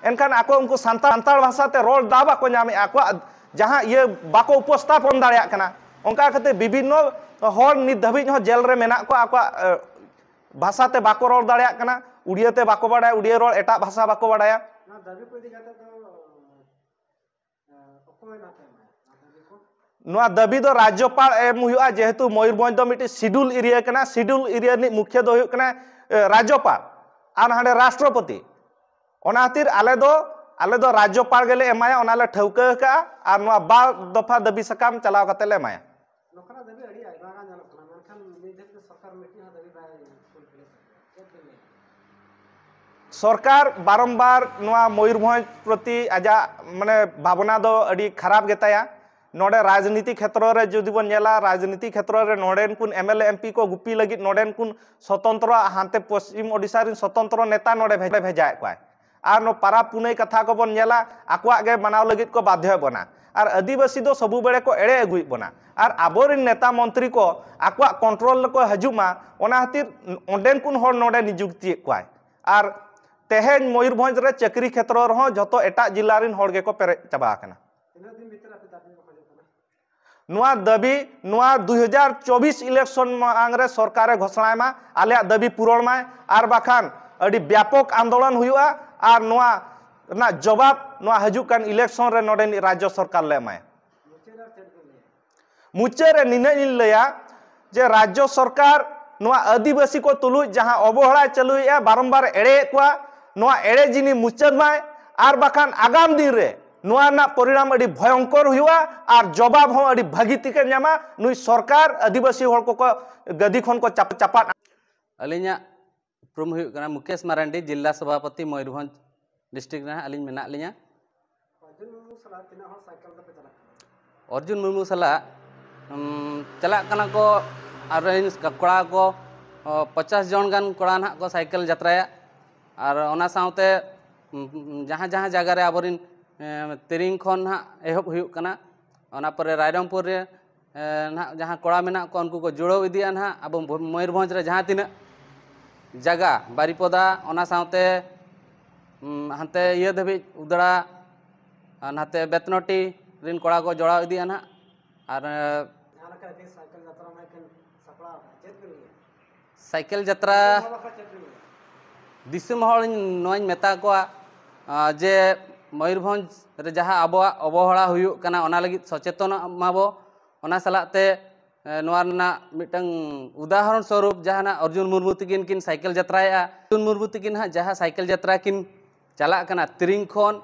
ᱮᱱᱠᱷᱟᱱ ᱟᱠᱚ ᱩᱱᱠᱩ ᱥᱟᱱᱛᱟᱲ, ᱥᱟᱱᱛᱟᱲ ᱵᱷᱟᱥᱟ ᱛᱮ ᱨᱚᱲ ᱫᱟᱣ ᱵᱟᱠᱚ ᱧᱟᱢᱮᱫᱼᱟ, ᱟᱠᱚᱣᱟᱜ ᱡᱟᱦᱟᱸ ᱤᱭᱟᱹ ᱵᱟᱠᱚ ᱩᱯᱚᱥᱛᱷᱟᱯᱚᱱ ᱫᱟᱲᱮᱭᱟᱜ ᱠᱟᱱᱟ᱾ ᱚᱱᱠᱟ ᱠᱟᱛᱮ ᱵᱤᱵᱷᱤᱱᱱᱚ ᱦᱚᱲ ᱱᱤᱛ ᱫᱷᱟᱹᱵᱤᱡ ᱦᱚᱸ ᱡᱮᱞ ᱨᱮ ᱢᱮᱱᱟᱜ ᱠᱚᱣᱟ, ᱟᱠᱚᱣᱟᱜ ᱵᱷᱟᱥᱟ ᱛᱮ ᱵᱟᱠᱚ ᱨᱚᱲ ᱫᱟᱲᱮᱭᱟᱜ ᱠᱟᱱᱟ, ᱩᱲᱤᱭᱟᱹ ᱛᱮ ᱵᱟᱠᱚ ᱵᱟᱲᱟᱭᱟ, ᱩᱲᱤᱭᱟᱹ ᱨᱚᱲ ᱮᱴᱟᱜ ᱵᱷᱟᱥᱟ ᱵᱟᱠᱚ ᱵᱟᱲᱟᱭᱟ᱾ ᱱᱚᱣᱟ ᱫᱟᱹᱵᱤ ᱠᱚ ᱤᱫᱤ ᱠᱟᱛᱮ ᱫᱚ ᱚᱠᱚᱭ ᱱᱟᱛᱮ ᱱᱚᱣᱟ ᱫᱟᱹᱵᱤ ᱠᱚ? ᱱᱚᱣᱟ ᱫᱟᱹᱵᱤ ᱫᱚ ᱨᱟᱡᱽᱡᱚᱯᱟᱲ ᱮᱢ ᱦᱩᱭᱩᱜᱼᱟ, ᱡᱮᱦᱮᱛᱩ ᱢᱚᱭᱩᱨᱵᱷᱚᱸᱡᱽ ᱫᱚ ᱢᱤᱫᱴᱤᱡ ᱥᱤᱰᱩᱞ ᱮᱨᱤᱭᱟ ᱠᱟᱱᱟ᱾ ᱥᱤᱰᱩᱞ ᱮᱨᱤᱭᱟ ᱨᱤᱱᱤᱡ ᱢᱩᱠᱷᱤᱭᱟᱹ ᱫᱚ ᱦᱩᱭᱩᱜ ᱠᱟᱱᱟ ᱨᱟᱡᱽᱡᱚᱯᱟᱲ᱾ ᱟᱨ ᱦᱟᱸᱰᱮ ᱨᱟᱥᱴᱨᱚᱯᱚᱛᱤ᱾ ᱚᱱᱟ ᱠᱷᱟᱹᱛᱤᱨ ᱟᱞᱮ ᱫᱚ ᱟᱞᱮ ᱫᱚ ᱨᱟᱡᱽᱡᱚᱯᱟᱲ ᱜᱮᱞᱮ ᱮᱢᱟᱭᱟ, ᱚᱱᱟ ᱞᱮ ᱴᱷᱟᱹᱣᱠᱟᱹ ᱟᱠᱟᱫᱼᱟ᱾ ᱟᱨ ᱱᱚᱣᱟ ᱵᱟᱨ ᱫᱚᱯᱷᱟ ᱫᱟᱹᱵᱤ ᱥᱟᱠᱟᱢ ᱪᱟᱞᱟᱣ ᱠᱟᱛᱮ ᱞᱮ ᱮᱢᱟᱭᱟ᱾ ᱱᱚᱝᱠᱟᱱᱟᱜ ᱫᱟᱹᱵᱤ ᱟᱹᱰᱤ ᱟᱭᱢᱟ ᱜᱟᱱ ᱧᱮᱞᱚᱜ ᱠᱟᱱᱟ, ᱢᱮᱱᱠᱷᱟᱱ ᱱᱤᱛ ᱫᱷᱟᱹᱵᱤᱡ ᱛᱮ ᱥᱚᱨᱠᱟᱨ ᱢᱤᱫᱴᱤᱡ ᱦᱚᱸ ᱫᱟᱹᱵᱤ ᱵᱟᱭ ᱯᱷᱩᱞᱯᱷᱤᱞ ᱟᱠᱟᱫᱟ᱾ ᱪᱮᱫ ᱵᱮᱱ ᱞᱟᱹᱭᱟ? ᱥᱚᱨᱠᱟᱨ ᱵᱟᱨᱚᱢᱵᱟᱨ ᱱᱚᱣᱟ ᱢᱚᱭᱩᱨᱵᱷᱚᱸᱡᱽ ᱯᱨᱚᱛᱤ ᱟᱡᱟᱜ ᱢᱟᱱᱮ ᱵᱷᱟᱵᱽᱱᱟ ᱫᱚ ᱟᱹᱰᱤ ᱠᱷᱟᱨᱟᱯ ᱜᱮᱛᱟᱭᱟ᱾ ᱱᱚᱰᱮ ᱨᱟᱡᱽᱱᱤᱛᱤ ᱠᱷᱮᱛᱨᱚ ᱨᱮ ᱡᱩᱫᱤ ᱵᱚᱱ ᱧᱮᱞᱟ, ᱨᱟᱡᱽᱱᱤᱛᱤ ᱠᱷᱮᱛᱨᱚ ᱨᱮ ᱱᱚᱰᱮᱱ ᱠᱩᱱ M L A M P ᱠᱚ ᱜᱩᱯᱤ ᱞᱟᱹᱜᱤᱫ ᱱᱚᱰᱮᱱ ᱠᱩᱱ ᱥᱚᱛᱚᱱᱛᱨᱚ, ᱦᱟᱱᱛᱮ ᱯᱚᱥᱪᱤᱢ ᱳᱰᱤᱥᱟ ᱨᱮᱱ ᱥᱚᱛᱚᱱᱛᱨᱚ ᱱᱮᱛᱟ ᱱᱚᱰᱮ ᱵᱷᱮᱡᱟᱭᱮᱫ ᱠᱚᱣᱟᱭ᱾ ᱟᱨ ᱱᱚᱣᱟ ᱯᱟᱨᱟᱵᱽ ᱯᱩᱱᱟᱹᱭ ᱠᱟᱛᱷᱟ ᱠᱚᱵᱚᱱ ᱧᱮᱞᱟ, ᱟᱠᱚᱣᱟᱜ ᱜᱮ ᱢᱟᱱᱟᱣ ᱞᱟᱹᱜᱤᱫ ᱠᱚ ᱵᱟᱫᱷᱭᱚᱭᱮᱫ ᱵᱚᱱᱟ᱾ ᱟᱨ ᱟᱹᱫᱤᱵᱟᱹᱥᱤ ᱫᱚ ᱥᱚᱵᱩ ᱵᱮᱲᱮ ᱠᱚ ᱮᱲᱮ ᱟᱹᱜᱩᱭᱮᱫ ᱵᱚᱱᱟ᱾ ᱟᱨ ᱟᱵᱚᱨᱮᱱ ᱱᱮᱛᱟ ᱢᱚᱱᱛᱨᱤ ᱠᱚ ᱟᱠᱚᱣᱟᱜ ᱠᱚᱱᱴᱨᱳᱞ ᱨᱮᱠᱚ ᱦᱤᱡᱩᱜ ᱢᱟ, ᱚᱱᱟ ᱠᱷᱟᱹᱛᱤᱨ ᱚᱸᱰᱮᱱ ᱠᱩᱱ ᱦᱚᱲ ᱱᱚᱰᱮ ᱱᱤᱡᱩᱠᱛᱤᱭᱮᱫ ᱠᱚᱣᱟᱭ᱾ ᱟᱨ ᱛᱮᱦᱮᱧ ᱢᱚᱭᱩᱨᱵᱷᱚᱸᱡᱽ ᱨᱮ ᱪᱟᱹᱠᱨᱤ ᱠᱷᱮᱛᱨᱚ ᱨᱮᱦᱚᱸ ᱡᱷᱚᱛᱚ ᱮᱴᱟᱜ ᱡᱤᱞᱟ ᱨᱮᱱ ᱦᱚᱲ ᱜᱮᱠᱚ ᱯᱮᱨᱮᱡ ᱪᱟᱵᱟ ᱟᱠᱟᱱᱟ᱾ ᱛᱤᱱᱟᱹᱜ ᱫᱤᱱ ᱵᱷᱤᱛᱤᱨ ᱟᱯᱮ ᱫᱟᱹᱵᱤ ᱯᱮ ᱠᱷᱚᱡᱚᱜ ᱠᱟᱱᱟ? ᱱᱚᱣᱟ ᱫᱟᱹᱵᱤ ᱱᱚᱣᱟ ᱫᱩ ᱦᱟᱡᱟᱨ ᱪᱚᱵᱵᱤᱥ ᱤᱞᱮᱠᱥᱚᱱ ᱢᱟᱲᱟᱝ ᱨᱮ ᱥᱚᱨᱠᱟᱨᱮ ᱜᱷᱳᱥᱚᱱᱟᱭ ᱢᱟ, ᱟᱞᱮᱭᱟᱜ ᱫᱟᱹᱵᱤ ᱯᱩᱨᱚᱱ ᱢᱟᱭ, ᱟᱨ ᱵᱟᱠᱷᱟᱱ ᱟᱹᱰᱤ ᱵᱮᱯᱚᱠ ᱟᱱᱫᱳᱞᱚᱱ ᱦᱩᱭᱩᱜᱼᱟ᱾ ᱟᱨ ᱱᱚᱣᱟ ᱨᱮᱱᱟᱜ ᱡᱚᱵᱟᱵ ᱱᱚᱣᱟ ᱦᱤᱡᱩᱜ ᱠᱟᱱ ᱤᱞᱮᱠᱥᱚᱱ ᱨᱮ ᱱᱚᱰᱮᱱᱤᱡ ᱨᱟᱡᱽᱡᱚ ᱥᱚᱨᱠᱟᱨ ᱞᱮ ᱮᱢᱟᱭᱟ᱾ ᱢᱩᱪᱟᱹᱫ ᱨᱮ ᱱᱤᱱᱟᱹᱜ ᱤᱧ ᱞᱟᱹᱭᱟ ᱡᱮ ᱨᱟᱡᱽᱡᱚ ᱥᱚᱨᱠᱟᱨ ᱱᱚᱣᱟ ᱟᱹᱫᱤᱵᱟᱹᱥᱤ ᱠᱚ ᱛᱩᱞᱩᱡ ᱡᱟᱦᱟᱸ ᱚᱵᱚᱦᱮᱲᱟᱭ ᱪᱟᱹᱞᱩᱭᱮᱫᱼᱟ, ᱵᱟᱨᱚᱢᱵᱟᱨ ᱮᱲᱮᱭᱮᱫ ᱠᱚᱣᱟ, ᱱᱚᱣᱟ ᱮᱲᱮ ᱡᱤᱱᱤ ᱢᱩᱪᱟᱹᱫ ᱢᱟᱭ, ᱟᱨ ᱵᱟᱠᱷᱟᱱ ᱟᱜᱟᱢ ᱫᱤᱱ ᱨᱮ ᱱᱚᱣᱟ ᱨᱮᱱᱟᱜ ᱯᱚᱨᱤᱱᱟᱢ ᱟᱹᱰᱤ ᱵᱷᱚᱭᱚᱝᱠᱚᱨ ᱦᱩᱭᱩᱜᱼᱟ ᱟᱨ ᱡᱚᱵᱟᱵ ᱦᱚᱸ ᱟᱹᱰᱤ ᱵᱷᱟᱹᱜᱤ ᱴᱷᱤᱠᱮ ᱧᱟᱢᱟ᱾ ᱱᱩᱭ ᱥᱚᱨᱠᱟᱨ ᱟᱹᱫᱤᱵᱟᱹᱥᱤ ᱦᱚᱲ ᱠᱚᱠᱚ ᱜᱟᱹᱫᱤ ᱠᱷᱚᱱ ᱠᱚ ᱪᱟᱯ- ᱪᱟᱯᱟᱫ᱾ ᱟᱹᱞᱤᱧᱟᱜ ᱩᱯᱨᱩᱢ ᱦᱩᱭᱩᱜ ᱠᱟᱱᱟ ᱢᱩᱠᱮᱥ ᱢᱟᱨᱟᱱᱰᱤ, ᱡᱤᱞᱟ ᱥᱚᱵᱷᱟᱯᱚᱛᱤ ᱢᱚᱭᱩᱨᱵᱷᱚᱸᱡᱽ ᱰᱤᱥᱴᱨᱤᱠᱴ ᱨᱮ ᱦᱟᱸᱜ ᱟᱹᱞᱤᱧ ᱢᱮᱱᱟᱜ ᱞᱤᱧᱟ᱾ ᱚᱨᱡᱩᱱ ᱢᱩᱨᱢᱩ ᱥᱟᱞᱟᱜ ᱛᱤᱱᱟᱹᱜ ᱦᱚᱲ ᱥᱟᱭᱠᱮᱞ ᱛᱮᱯᱮ ᱪᱟᱞᱟᱜ ᱠᱟᱱᱟ? ᱚᱨᱡᱩᱱ ᱢᱩᱨᱢᱩ ᱥᱟᱞᱟᱜ, ᱩᱢ, ᱪᱟᱞᱟᱜ ᱠᱟᱱᱟ ᱠᱚ ᱟᱨ ᱨᱮᱱ ᱠᱚᱲᱟ ᱠᱚ, ᱚ, ᱯᱚᱪᱟᱥ ᱡᱚᱱ ᱜᱟᱱ ᱠᱚᱲᱟ ᱱᱟᱦᱟᱜ ᱠᱚ ᱥᱟᱭᱠᱮᱞ ᱡᱟᱛᱨᱟᱭᱟ᱾ ᱟᱨ ᱚᱱᱟ ᱥᱟᱶᱛᱮ, ᱩᱢ, ᱡᱟᱦᱟᱸ ᱡᱟᱦᱟᱸ ᱡᱟᱭᱜᱟ ᱨᱮ ᱟᱵᱚᱨᱮᱱ, ᱮ, ᱛᱤᱨᱤᱝ ᱠᱷᱚᱱ ᱱᱟᱦᱟᱜ ᱮᱦᱚᱵ ᱦᱩᱭᱩᱜ ᱠᱟᱱᱟ, ᱚᱱᱟ ᱯᱚᱨᱮ ᱨᱟᱭᱨᱚᱝᱯᱩᱨ ᱨᱮ, ᱮ, ᱱᱟᱦᱟᱜ ᱡᱟᱦᱟᱸ ᱠᱚᱲᱟ ᱢᱮᱱᱟᱜ ᱠᱚᱣᱟ ᱩᱱᱠᱩ ᱠᱚ ᱡᱩᱲᱟᱹᱣ ᱤᱫᱤᱜᱼᱟ ᱱᱟᱦᱟᱜ ᱟᱵᱚ ᱢᱚᱭᱩᱨᱵᱷᱚᱸᱡᱽ ᱨᱮ ᱡᱟᱦᱟᱸ ᱛᱤᱱᱟᱹᱜ ᱡᱟᱭᱜᱟ, ᱵᱟᱨᱤᱯᱚᱫᱟ, ᱚᱱᱟ ᱥᱟᱶᱛᱮ, ᱩᱢ, ᱦᱟᱱᱛᱮ ᱤᱭᱟᱹ ᱫᱷᱟᱹᱵᱤᱡ ᱩᱫᱽᱲᱟ, ᱟᱨ ᱱᱟᱛᱮ ᱵᱮᱛᱱᱚᱴᱤ ᱨᱮᱱ ᱠᱚᱲᱟ ᱠᱚ ᱡᱚᱲᱟᱣ ᱤᱫᱤᱜᱼᱟ ᱱᱟᱦᱟᱜ᱾ ᱟᱨ, ᱮ, ᱡᱟᱦᱟᱸ ᱞᱮᱠᱟ ᱟᱹᱰᱤ ᱥᱟᱭᱠᱮᱞ ᱡᱟᱛᱨᱟ ᱢᱟ ᱮᱠᱷᱮᱱ ᱥᱟᱯᱲᱟᱣ ᱟᱠᱟᱫ, ᱪᱮᱫ ᱵᱮᱱ ᱞᱟᱹᱭᱟ? ᱥᱟᱭᱠᱮᱞ ᱡᱟᱛᱨᱟ ᱱᱚᱣᱟ ᱵᱟᱠᱷᱨᱟ ᱪᱮᱫ ᱵᱮᱱ ᱞᱟᱹᱭᱟ? ᱫᱤᱥᱚᱢ ᱦᱚᱲ ᱱᱚᱣᱟᱧ ᱢᱮᱛᱟ ᱠᱚᱣᱟ, ᱟ, ᱡᱮ ᱢᱚᱭᱩᱨᱵᱷᱚᱸᱡᱽ ᱨᱮ ᱡᱟᱦᱟᱸ ᱟᱵᱚᱣᱟᱜ ᱚᱵᱚᱦᱮᱲᱟ ᱦᱩᱭᱩᱜ ᱠᱟᱱᱟ, ᱚᱱᱟ ᱞᱟᱹᱜᱤᱫ ᱥᱚᱪᱮᱛᱚᱱᱚᱜ ᱢᱟᱵᱚ᱾ ᱚᱱᱟ ᱥᱟᱞᱟᱜ ᱛᱮ ᱱᱚᱣᱟ ᱨᱮᱱᱟᱜ ᱢᱤᱫᱴᱟᱝ ᱩᱫᱟᱦᱚᱨᱚᱱ ᱥᱚᱨᱩᱯ ᱡᱟᱦᱟᱱᱟᱜ ᱚᱨᱡᱩᱱ ᱢᱩᱨᱢᱩ ᱛᱟᱹᱠᱤᱱ ᱠᱤᱱ ᱥᱟᱭᱠᱮᱞ ᱡᱟᱛᱨᱟᱭᱮᱫᱼᱟ᱾ ᱚᱨᱡᱩᱱ ᱢᱩᱨᱢᱩ ᱛᱟᱹᱠᱤᱱ ᱦᱟᱸᱜ ᱡᱟᱦᱟᱸ ᱥᱟᱭᱠᱮᱞ ᱡᱟᱛᱨᱟ ᱠᱤᱱ ᱪᱟᱞᱟᱜ ᱠᱟᱱᱟ ᱛᱤᱨᱤᱝ ᱠᱷᱚᱱ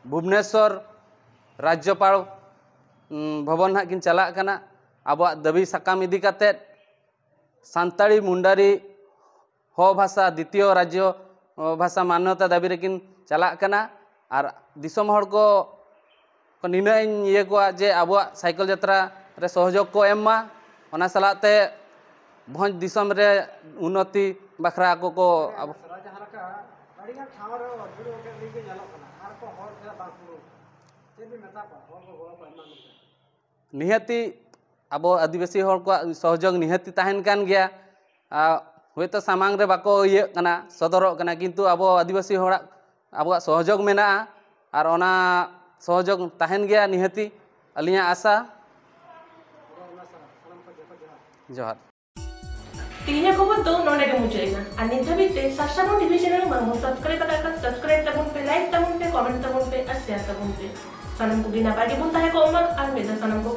ᱵᱷᱩᱵᱽᱱᱮᱥᱚᱨ ᱨᱟᱡᱽᱡᱚᱯᱟᱲ ᱵᱷᱚᱵᱚᱱ ᱦᱟᱸᱜ ᱠᱤᱱ ᱪᱟᱞᱟᱜ ᱠᱟᱱᱟ ᱟᱵᱚᱣᱟᱜ ᱫᱟᱹᱵᱤ ᱥᱟᱠᱟᱢ ᱤᱫᱤ ᱠᱟᱛᱮᱫ᱾ ᱥᱟᱱᱛᱟᱲᱤ ᱢᱩᱱᱰᱟᱨᱤ ᱦᱚ ᱵᱷᱟᱥᱟ ᱫᱤᱛᱤᱭᱚ ᱨᱟᱡᱽᱡᱚ ᱵᱷᱟᱥᱟ ᱢᱟᱱᱱᱚᱛᱟ ᱫᱟᱹᱵᱤ ᱨᱮᱠᱤᱱ ᱪᱟᱞᱟᱜ ᱠᱟᱱᱟ᱾ ᱟᱨ ᱫᱤᱥᱚᱢ ᱦᱚᱲ ᱠᱚ ᱱᱤᱱᱟᱹᱜ ᱤᱧ ᱤᱭᱟᱹ ᱠᱚᱣᱟ ᱡᱮ ᱟᱵᱚᱣᱟᱜ ᱥᱟᱭᱠᱮᱞ ᱡᱟᱛᱨᱟ ᱨᱮ ᱥᱚᱦᱚᱡᱳᱜᱽ ᱠᱚ ᱮᱢ ᱢᱟ᱾ ᱚᱱᱟ ᱥᱟᱞᱟᱜ ᱛᱮ ᱵᱷᱚᱸᱡᱽ ᱫᱤᱥᱚᱢ ᱨᱮ ᱩᱱᱱᱚᱛᱤ ᱵᱟᱠᱷᱨᱟ ᱟᱠᱚ ᱠᱚ ᱟᱵᱚ ᱡᱟᱦᱟᱸ ᱞᱮᱠᱟ ᱟᱹᱰᱤᱜᱟᱱ ᱴᱷᱟᱶ ᱨᱮ ᱚᱨᱡᱩᱱ ᱜᱚᱢᱠᱮ ᱞᱟᱹᱭ ᱜᱮ ᱧᱮᱞᱚᱜ ᱠᱟᱱᱟ, ᱟᱨ ᱠᱚ ᱦᱚᱲ ᱪᱮᱫᱟᱜ ᱵᱟᱝ ᱠᱚ ᱪᱮᱫ ᱵᱤᱱ ᱢᱮᱛᱟ ᱠᱚᱣᱟ? ᱦᱚᱲ ᱠᱚ ᱜᱚᱲᱚ ᱠᱚ ᱮᱢᱟ ᱢᱮᱱᱛᱮ᱾ ᱱᱤᱦᱟᱹᱛᱤ ᱟᱵᱚ ᱟᱹᱫᱤᱵᱟᱹᱥᱤ ᱦᱚᱲ ᱠᱚᱣᱟᱜ ᱥᱚᱦᱚᱡᱳᱜᱽ ᱱᱤᱦᱟᱹᱛᱤ ᱛᱟᱦᱮᱱ ᱠᱟᱱ ᱜᱮᱭᱟ᱾ ᱟᱨ ᱦᱳᱭᱛᱳ ᱥᱟᱢᱟᱝ ᱨᱮ ᱵᱟᱠᱚ ᱤᱭᱟᱹᱜ ᱠᱟᱱᱟ, ᱥᱚᱫᱚᱨᱚᱜ ᱠᱟᱱᱟ, ᱠᱤᱱᱛᱩ ᱟᱵᱚ ᱟᱹᱫᱤᱵᱟᱹᱥᱤ ᱦᱚᱲᱟᱜ ᱟᱵᱚᱣᱟᱜ ᱥᱚᱦᱚᱡᱳᱜᱽ ᱢᱮᱱᱟᱜᱼᱟ᱾ ᱟᱨ ᱚᱱᱟ ᱥᱚᱦᱚᱡᱳᱜᱽ ᱛᱟᱦᱮᱱ ᱜᱮᱭᱟ ᱱᱤᱦᱟᱹᱛᱤ, ᱟᱹᱞᱤᱧᱟᱜ ᱟᱥᱟ᱾ ᱡᱚᱦᱟᱨ᱾ ᱛᱮᱦᱮᱧᱟᱜ ᱠᱷᱚᱵᱚᱨ ᱫᱚ ᱱᱚᱰᱮ ᱜᱮ ᱢᱩᱪᱟᱹᱫ ᱮᱱᱟ᱾ ᱟᱨ ᱱᱤᱛ ᱫᱷᱟᱹᱵᱤᱡ ᱛᱮ ᱥᱟᱨᱥᱟᱢᱚᱱ ᱴᱤᱵᱷᱤ ᱪᱮᱱᱮᱞ ᱵᱟᱝ ᱵᱚᱱ ᱥᱟᱵᱥᱠᱨᱟᱭᱤᱵ ᱟᱠᱟᱫ ᱠᱷᱟᱱ ᱥᱟᱵᱥᱠᱨᱟᱭᱤᱵ ᱛᱟᱵᱚᱱ ᱯᱮ, ᱞᱟᱭᱤᱠ ᱛᱟᱵᱚᱱ ᱯᱮ, ᱠᱚᱢᱮᱱᱴ ᱛᱟᱵᱚᱱ ᱯᱮ ᱟᱨ ᱥᱮᱭᱟᱨ ᱛᱟᱵᱚᱱ ᱯᱮ᱾ ᱥᱟᱱᱟᱢ ᱠᱚᱜᱮ ᱱᱟᱯᱟᱭ ᱜᱮᱵᱚᱱ ᱛᱟᱦᱮᱸ ᱠᱚᱜ ᱢᱟ ᱟᱨ ᱢᱤᱫ ᱫᱷᱟᱣ ᱥᱟᱱᱟᱢ ᱠᱚ